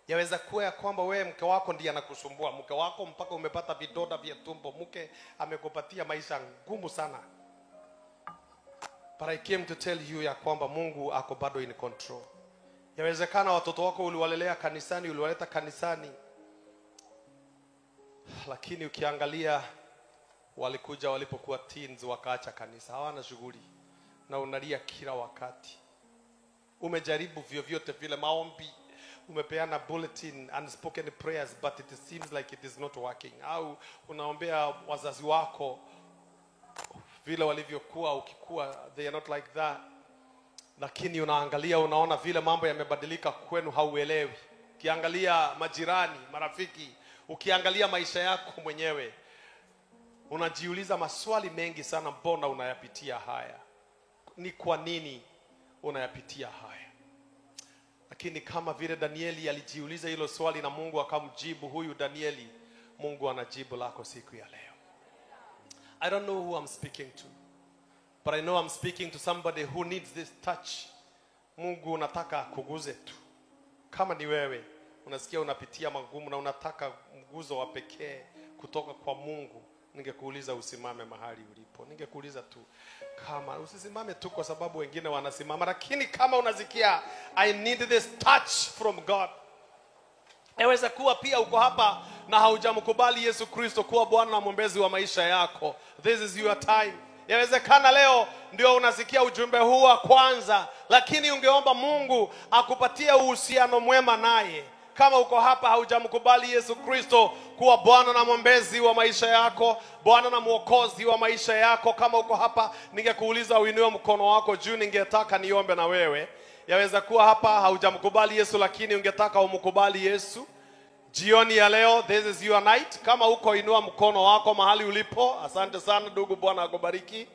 Yaweza kuwa ya kwamba wewe mke wako ndiye anakusumbua. Mke wako mpaka umepata vidonda vya tumbo. Mke amekupatia maisha ngumu sana. But I came to tell you ya kwamba Mungu ako bado in control. Yawezekana watoto wako uliwalelea kanisani, uliwaleta kanisani, lakini ukiangalia walikuja walipokuwa teens wakaacha kanisa, hawana shughuli, na unalia kila wakati. Umejaribu vyovyote vile, maombi, umepeana bulletin and spoken prayers, but it seems like it is not working. Au unaombea wazazi wako vile walivyokuwa ukikua, they are not like that. Lakini unaangalia unaona vile mambo yamebadilika kwenu, hauelewi. Ukiangalia majirani, marafiki, ukiangalia maisha yako mwenyewe, unajiuliza maswali mengi sana, mbona unayapitia haya? Ni kwa nini unayapitia haya? Lakini kama vile Danieli alijiuliza hilo swali na Mungu akamjibu huyu Danieli, Mungu anajibu lako siku ya leo. I don't know who I'm speaking to, but I know I'm speaking to somebody who needs this touch. Mungu nataka akuguze tu. Kama ni wewe unasikia unapitia magumu na unataka mguzo wa pekee kutoka kwa Mungu, ningekuuliza usimame mahali ulipo. Ningekuuliza tu, kama usisimame tu kwa sababu wengine wanasimama, lakini kama unasikia I need this touch from God. Yaweza kuwa pia uko hapa na haujamkubali Yesu Kristo kuwa Bwana na mwombezi wa maisha yako. This is your time. Yawezekana leo ndio unasikia ujumbe huu wa kwanza, lakini ungeomba Mungu akupatie uhusiano mwema naye. Kama uko hapa haujamkubali Yesu Kristo kuwa Bwana na mwombezi wa maisha yako, Bwana na mwokozi wa maisha yako, kama uko hapa ningekuuliza uinue mkono wako juu, ningetaka niombe na wewe. Yaweza kuwa hapa haujamkubali Yesu, lakini ungetaka umkubali Yesu jioni ya leo. This is your night. Kama uko, inua mkono wako mahali ulipo. Asante sana ndugu, Bwana akubariki.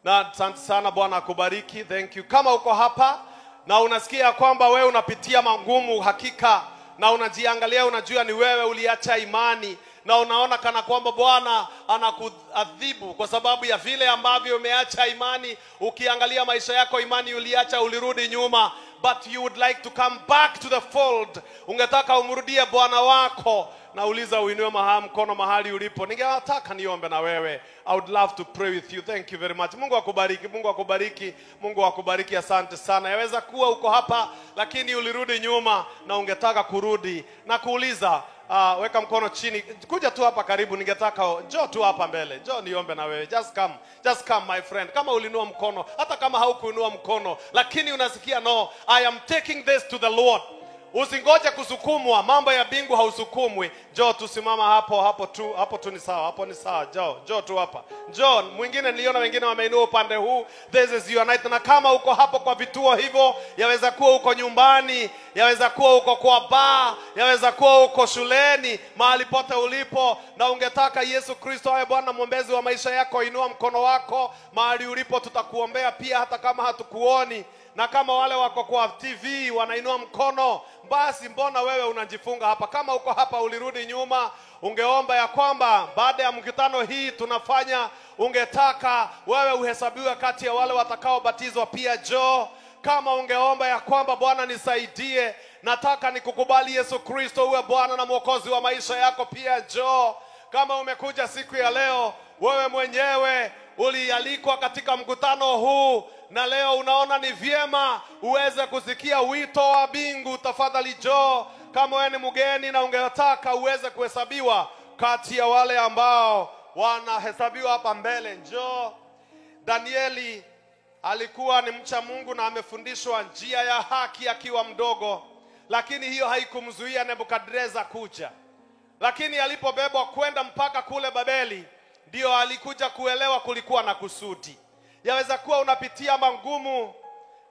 Na asante sana, Bwana akubariki. Thank you. Kama uko hapa na unasikia kwamba wewe unapitia magumu hakika, na unajiangalia unajua ni wewe uliacha imani, na unaona kana kwamba Bwana anakuadhibu kwa sababu ya vile ambavyo umeacha imani. Ukiangalia maisha yako, imani uliacha, ulirudi nyuma, but you would like to come back to the fold. Ungetaka umrudie Bwana wako. Nauliza uinue mkono mahali ulipo. Ningetaka niombe na wewe. I would love to pray with you. Thank you very much. Mungu akubariki, Mungu akubariki, Mungu akubariki. Asante sana. Yaweza kuwa uko hapa lakini ulirudi nyuma na ungetaka kurudi. Na kuuliza, weka mkono chini. Kuja tu hapa karibu, ningetaka njoo tu hapa mbele. Njoo niombe na wewe. Just come. Just come my friend. Kama ulinua mkono, hata kama haukuinua mkono, lakini unasikia no, I am taking this to the Lord. Usingoje kusukumwa, mambo ya bingu hausukumwi. Njoo tusimama hapo, hapo tu ni sawa, hapo ni sawa. Njoo, njoo tu hapa. Njoo, mwingine niliona wengine wameinua upande huu. This is your night. Na kama uko hapo kwa vituo hivyo, yaweza kuwa uko nyumbani, yaweza kuwa uko kwa bar, yaweza kuwa uko shuleni, mahali pote ulipo, na ungetaka Yesu Kristo awe Bwana mwombezi wa maisha yako, inua mkono wako mahali ulipo, tutakuombea pia hata kama hatukuoni. Na kama wale wako kwa TV wanainua mkono, basi mbona wewe unajifunga hapa? Kama uko hapa ulirudi nyuma, ungeomba ya kwamba baada ya mkutano hii tunafanya, ungetaka wewe uhesabiwe kati ya wale watakaobatizwa, pia njoo. Kama ungeomba ya kwamba Bwana nisaidie, nataka nikukubali Yesu Kristo uwe Bwana na Mwokozi wa maisha yako, pia njoo. Kama umekuja siku ya leo, wewe mwenyewe ulialikwa katika mkutano huu na leo unaona ni vyema uweze kusikia wito wa mbingu, tafadhali njoo. Kama wewe ni mgeni na ungetaka uweze kuhesabiwa kati ya wale ambao wanahesabiwa hapa mbele, njoo. Danieli alikuwa ni mcha Mungu na amefundishwa njia ya haki akiwa mdogo, lakini hiyo haikumzuia Nebukadreza kuja. Lakini alipobebwa kwenda mpaka kule Babeli, ndio alikuja kuelewa kulikuwa na kusudi. Yaweza kuwa unapitia magumu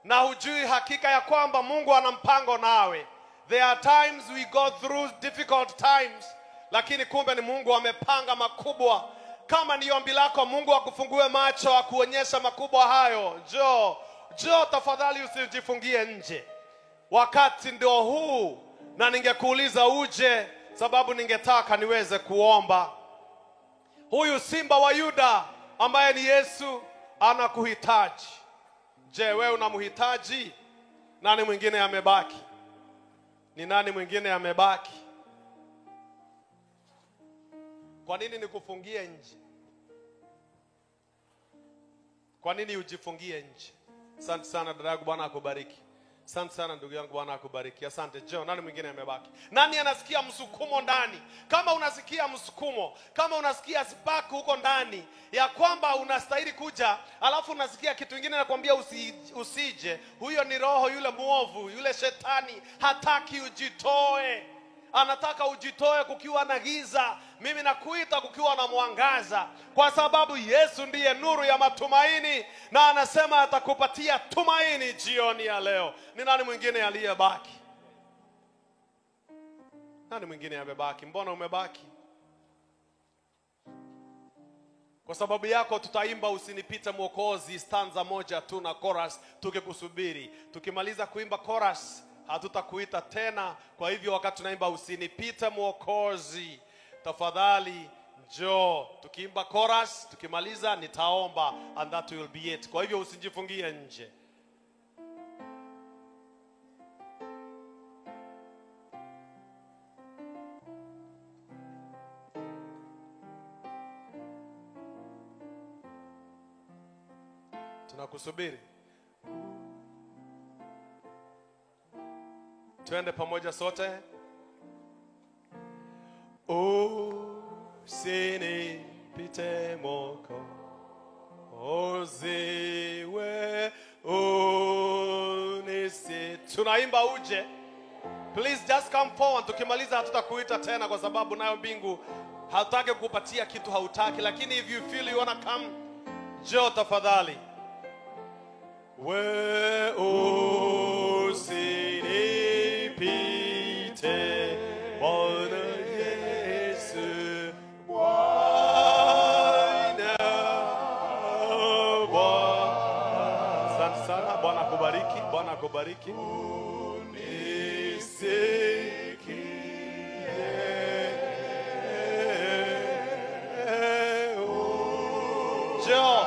na hujui hakika ya kwamba Mungu ana mpango nawe. There are times we go through difficult times, lakini kumbe ni Mungu amepanga makubwa. Kama ni ombi lako Mungu akufungue macho, akuonyesha makubwa hayo, njoo. Njoo tafadhali, usijifungie nje. Wakati ndio huu, na ningekuuliza uje sababu ningetaka niweze kuomba. Huyu simba wa Yuda ambaye ni Yesu anakuhitaji. Je, wewe unamhitaji? Nani mwingine amebaki? Ni nani mwingine amebaki? Kwa nini nikufungie nje? Kwa nini ujifungie nje? Asante sana dada yangu, Bwana akubariki. Asante sana ndugu yangu, Bwana akubariki. Asante. Jo, nani mwingine amebaki? Nani anasikia msukumo ndani? Kama unasikia msukumo, kama unasikia spark huko ndani ya kwamba unastahili kuja, alafu unasikia kitu kingine nakwambia usije, huyo ni roho yule muovu, yule shetani hataki ujitoe. Anataka ujitoe kukiwa na giza. Mimi nakuita kukiwa na mwangaza, kwa sababu Yesu ndiye nuru ya matumaini, na anasema atakupatia tumaini jioni ya leo. Ni nani mwingine aliyebaki? Nani mwingine amebaki? Mbona umebaki? Kwa sababu yako tutaimba usinipite Mwokozi stanza moja tu na chorus, tukikusubiri. Tukimaliza kuimba chorus hatutakuita tena. Kwa hivyo wakati tunaimba usinipite Mwokozi, tafadhali njoo. Tukiimba chorus, tukimaliza nitaomba, and that will be it. Kwa hivyo usijifungie nje. Tunakusubiri. Twende pamoja sote. Usinipite Mwokozi, we unisi. Tunaimba uje. Please just come forward. Tukimaliza hatutakuita tena kwa sababu nayo mbingu hatutaki kukupatia kitu hautaki. Lakini if you feel you wanna come, njoo tafadhali. We usinipite Bwana Yesu, Bwana, Bwana. Asante sana, Bwana akubariki, Bwana akubariki. Unisikie. Njoo.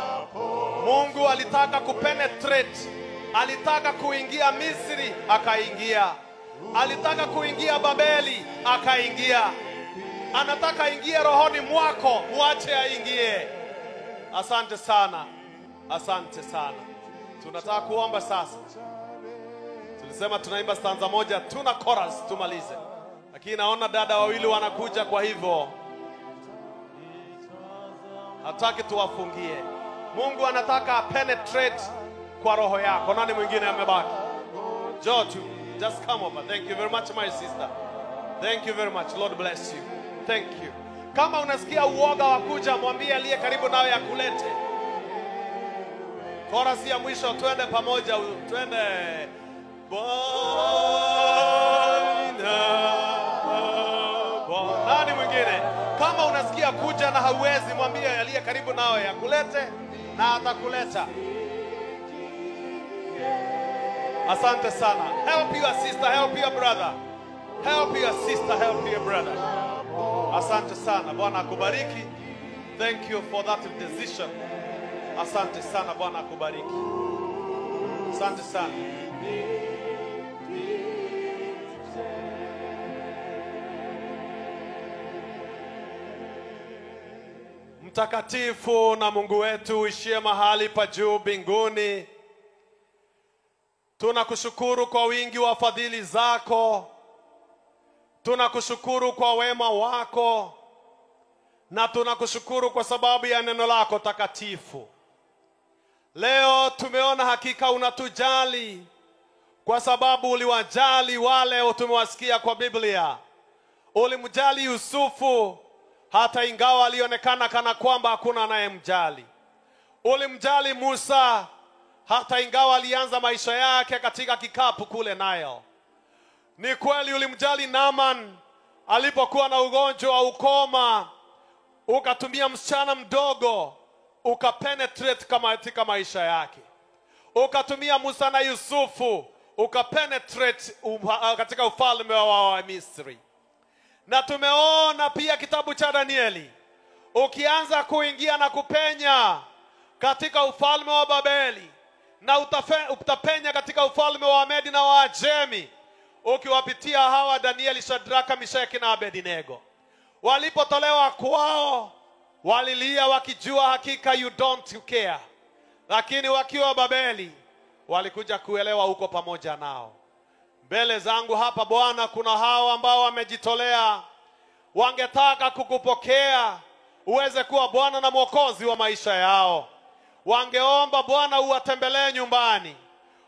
Mungu alitaka kupenetrate, alitaka kuingia Misri, akaingia. Alitaka kuingia Babeli, akaingia. Anataka ingie rohoni mwako, muache aingie. Asante sana. Asante sana. Tunataka kuomba sasa. Tulisema tunaimba stanza moja, tuna chorus tumalize. Lakini naona dada wawili wanakuja, kwa hivyo hataki tuwafungie. Mungu anataka penetrate kwa roho yako. Nani mwingine amebaki? Njoo tu. Just come over. Thank you very much my sister. Thank you very much. Lord bless you. Thank you. Kama unasikia uoga wa kuja, mwambie aliye karibu nawe akulete. Chorus ya mwisho, twende pamoja, twende. Bwana, Bwana. Nani mwingine? Kama unasikia kuja na hauwezi, mwambie aliye karibu nawe akulete na atakuleta. Asante sana. Help your sister, help your brother. Help your sister, help your brother. Asante sana. Bwana akubariki. Thank you for that decision. Asante sana. Bwana akubariki. Asante sana. Mtakatifu na Mungu wetu uishie mahali pa juu mbinguni, tunakushukuru kwa wingi wa fadhili zako, tunakushukuru kwa wema wako, na tunakushukuru kwa sababu ya neno lako takatifu. Leo tumeona hakika unatujali, kwa sababu uliwajali wale tumewasikia kwa Biblia. Ulimjali Yusufu hata ingawa alionekana kana kwamba hakuna anayemjali. Ulimjali Musa hata ingawa alianza maisha yake katika kikapu kule Nile. Ni kweli ulimjali Naaman alipokuwa na ugonjwa wa ukoma, ukatumia msichana mdogo ukapenetrate katika maisha yake. Ukatumia Musa na Yusufu ukapenetrate katika ufalme wa Misri. Na tumeona pia kitabu cha Danieli, ukianza kuingia na kupenya katika ufalme wa Babeli, na utapenya katika ufalme wa Medi na wa Ajemi, ukiwapitia hawa Danieli, Shadraka, Meshaki na Abednego. Walipotolewa kwao walilia wakijua hakika you don't care, lakini wakiwa Babeli walikuja kuelewa uko pamoja nao. Mbele zangu hapa Bwana kuna hawa ambao wamejitolea, wangetaka kukupokea uweze kuwa Bwana na Mwokozi wa maisha yao. Wangeomba Bwana uwatembelee nyumbani.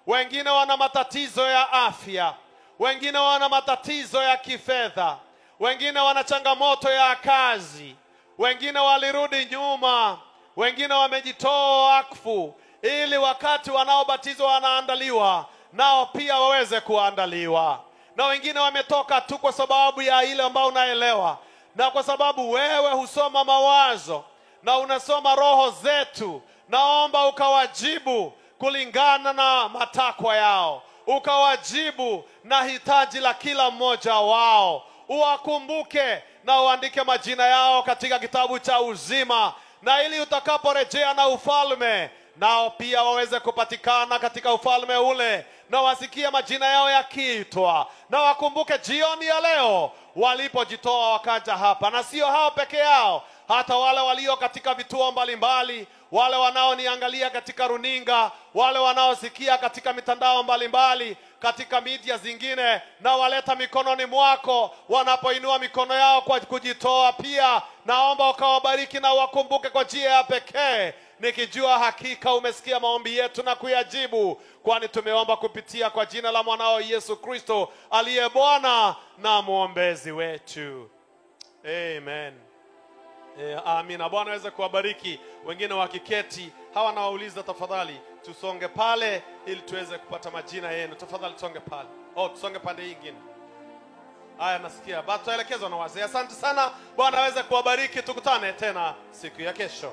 Wengine wana matatizo ya afya, wengine wana matatizo ya kifedha, wengine wana changamoto ya kazi, wengine walirudi nyuma, wengine wamejitoa wakfu ili wakati wanaobatizwa wanaandaliwa nao pia waweze kuandaliwa. Na wengine wametoka tu kwa sababu ya ile ambao unaelewa, na kwa sababu wewe husoma mawazo na unasoma roho zetu, naomba ukawajibu kulingana na matakwa yao, ukawajibu na hitaji la kila mmoja wao. Uwakumbuke na uandike majina yao katika kitabu cha uzima, na ili utakaporejea na ufalme nao pia waweze kupatikana katika ufalme ule, na wasikie majina yao yakiitwa, na wakumbuke jioni ya leo walipojitoa wakaja hapa. Na sio hao peke yao, hata wale walio katika vituo mbalimbali, wale wanaoniangalia katika runinga, wale wanaosikia katika mitandao mbalimbali, katika media zingine, na waleta mikononi mwako wanapoinua mikono yao kwa kujitoa pia. Naomba ukawabariki na wakumbuke kwa njia ya pekee, nikijua hakika umesikia maombi yetu na kuyajibu, kwani tumeomba kupitia kwa jina la mwanao Yesu Kristo aliye Bwana na muombezi wetu. Amen. Amina. Bwana aweze kuwabariki. Wengine wakiketi hawa nawauliza tafadhali tusonge pale ili tuweze kupata majina yenu. Tafadhali tusonge pale. Oh, tusonge pande nyingine. Haya, nasikia. Bado tuelekezwa na wazee. Asante sana. Bwana aweze kuwabariki. Tukutane tena siku ya kesho.